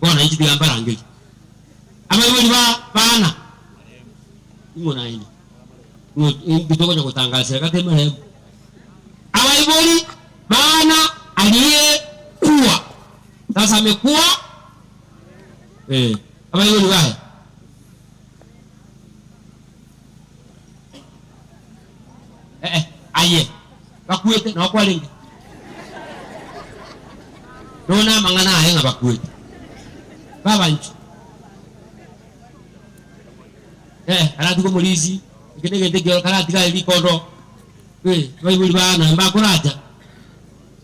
bono inche tiga mbarangerie. Abaibori ba bana, ing'o naende? Ing'o inki togocha gotangasera gati emerembe? Abaibori bana aliyekuwa sasa amekuwa eh, abaibori baye eh, eh, aye bakwete nao kwarenge nonya amang'ana aye ng'a bakwete babanchwa Eh, karatiga omorisi, eke negento ekioro karatiga aye rikondo, eh, abaibori bana mbakoracha,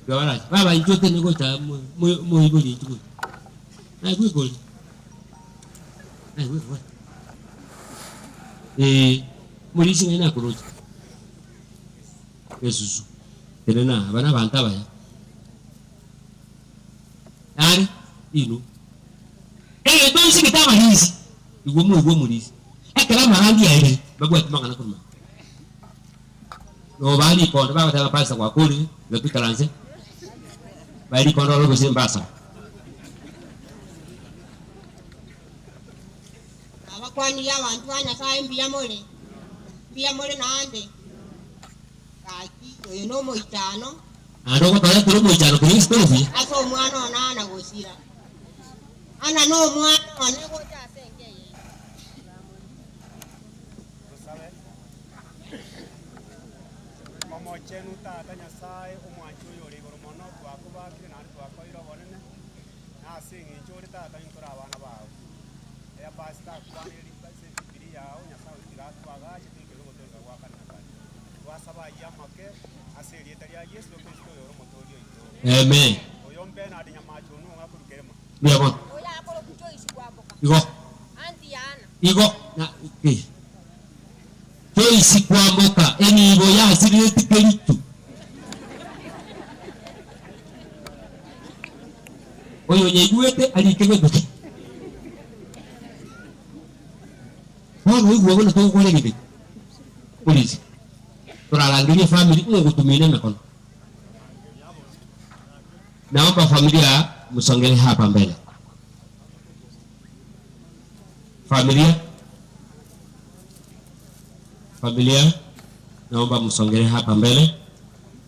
tiga barache. Baba inchuo otene gocha mo- mo- moibori inchuo gocha. Naye bweka oria, naye bweka oria. Eh, omorisi ng'ai nakoroche? Esusu, tenena aba nabanto abaya. Nare inwe. Egento nsigete abarisi, igwe moigwe omorisi. Ekero amarandia aerire, mbabwati mang'ana korwa magega. Noba rikonde bagoteba pastor gwakorire, iga toikaranse, bae rikonde ororo gose mbasaba. Nabakwanirie abanto ba Nyasae mbuya more, mbuya more naende. Gaki, oyo nomoichano. Naende ogotoretera omoichano korwa inse tore buya. Ase omwana one Ana gosira. Ana nomwana one gocha ase enka eye. Tosabe. Omochenu Tata Nyasae, omwanchi oyore igoro mono, twakobakire naende twakoeire obonene, na ase eng'encho ore Tata intore abana bao. Eya Pastor akwanire ase Ebibilia yao, Nyasae oito tiga atwagache toikerwe ogotooreka gwa kare na kare. Twasaba ayio amake ase erieta ria Yeso Kristo oyore Omotoori oito. Amen. Oyo Bernard Nyamache one ong'a korwa Kerema. Mbuya mono. Igo. Igo na ki? Joyce Kwamboka enibo yasirire Kericho. Oyo onyaigwete arike gento ki? Bono oigwe buna togokora egento eke. Polisi, torarangerie efamiri ng'a ogotumina emekono. Naomba familia msongele hapa mbele. Familia, familia, naomba msongele hapa mbele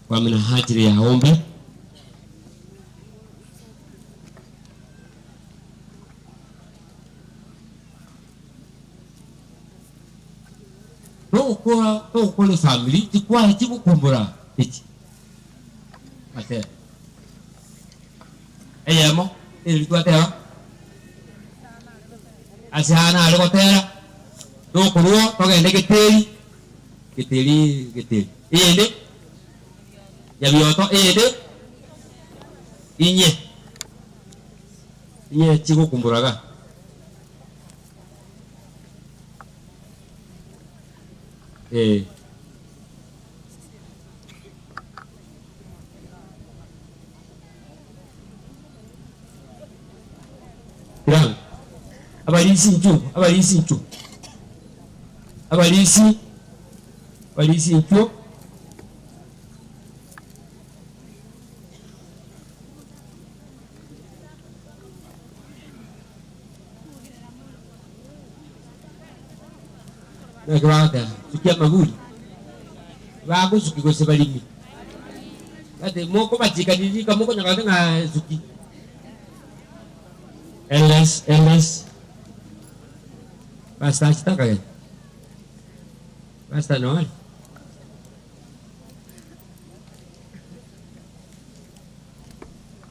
kwa minajili ya ombi. Togokora togokora efamiri tikware chigokumbura echi matera eyemo eri twateba ase aa nare gotera tokorwa togende geteri geteri geteri eyende nyabioto eyende inye inye chigokumbura igaa. Eh. Kiranga. Abarisi inchuo, abarisi inchuo. Abarisi, abarisi inchuo. Naki bagoteba, Sukia amaguri. Bagosuki gose barimi. Gati mokobachika ririka mokonya gose ng'a suki. Elders, elders. Pastor achete akagenda. Pastor noare.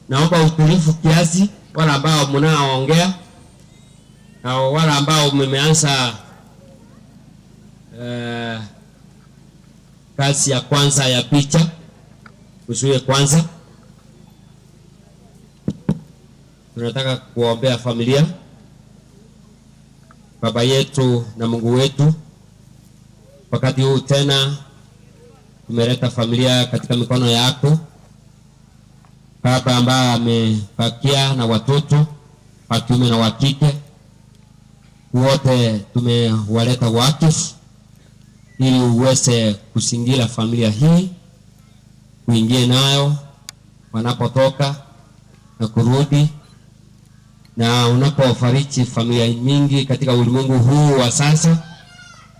Naomba utulivu kiasi, wale ambao mnaoongea na wale ambao mmeanza eh, kazi ya kwanza ya picha, uzuie kwanza. Tunataka kuombea familia, baba yetu na Mungu wetu. Wakati huu tena tumeleta familia katika mikono yako baba ambaye amebakia na watoto wa kiume na wa kike wote tumewaleta wakifu ili uweze kusingira familia hii, uingie nayo wanapotoka na kurudi, na unapofariji familia nyingi katika ulimwengu huu wa sasa,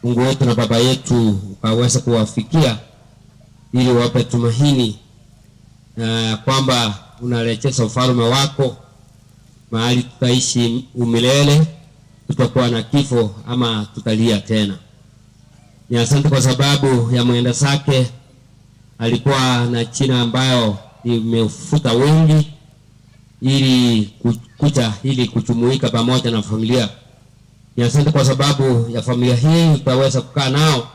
Mungu wetu na Baba yetu ukaweze kuwafikia ili wape tumaini na kwamba unarejesha ufalme wako mahali tutaishi umilele, tutakuwa na kifo ama tutalia tena. Ni asante kwa sababu ya mwenda zake alikuwa na china ambayo imefuta wengi ili kuja ili kuchumuika pamoja na familia. Ni asante kwa sababu ya familia hii utaweza kukaa nao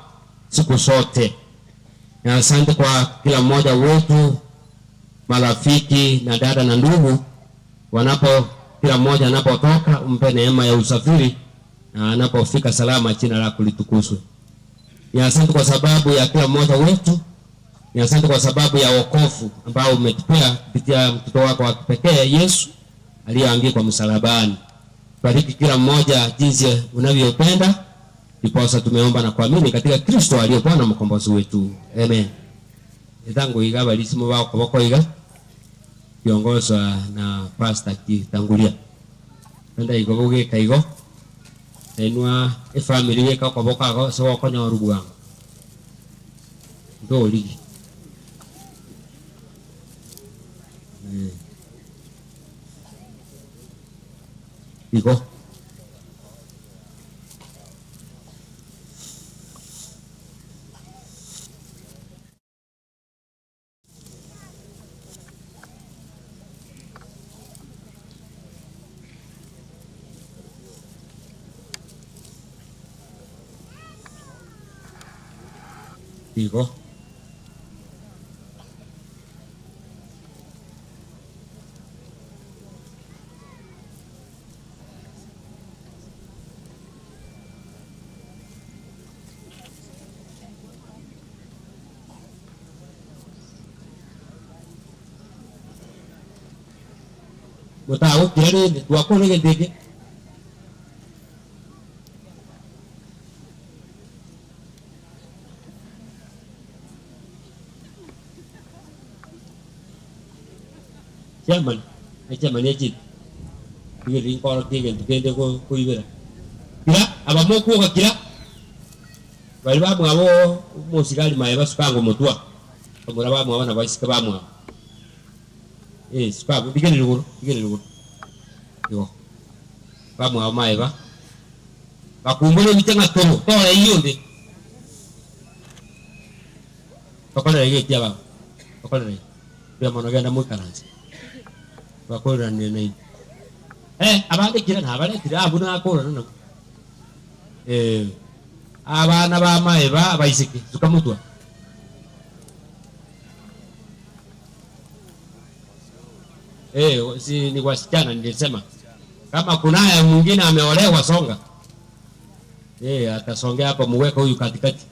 siku zote. Ni asante kwa kila mmoja wetu, marafiki na dada na ndugu, wanapo kila mmoja anapotoka, umpe neema ya usafiri na anapofika salama, jina lako litukuzwe. Ni asante kwa sababu ya kila mmoja wetu. Ni asante kwa sababu ya wokovu ambao umetupea kupitia mtoto wako wa kipekee Yesu aliyeangikwa msalabani. Bariki kila mmoja jinsi unavyopenda, ndiposa tumeomba na kuamini katika Kristo aliye Bwana mkombozi wetu. Amen. Etango iga balisimo bako boko iga kiongozwa na Pastor Kitangulia. Enda igo bugeka igo enwa efamily geka okoboko ago ase gokonyoru bwango ndorigi. Eh. Igo. Igo. Motagokira rende twakora egento eke. Chairman, e chairman echire rigeri rinkorokia egento kende ko koibera. Kira aba mokwoga kira bari bamwabo omosigari maye basukango motwa bamura bamwabo na baisike bamwabo. Eh, suka abwo rigereria igoro rigereria igoro igo bamwabo maye ba bakumbore ebite ng'a toro tore eyio onde bakorera iga ekia baba bakorera iga mbuya mono genda moikaranse bakoreranire nainwe. Eh, abande kira nabaretire abwo nakorana nabwo eh, abana ba maye ba abaiseke suka motwa. Eh, si ni wasichana nilisema. Kama kunaye mwingine ameolewa songa. Eh, atasongea hapo muweke huyu katikati.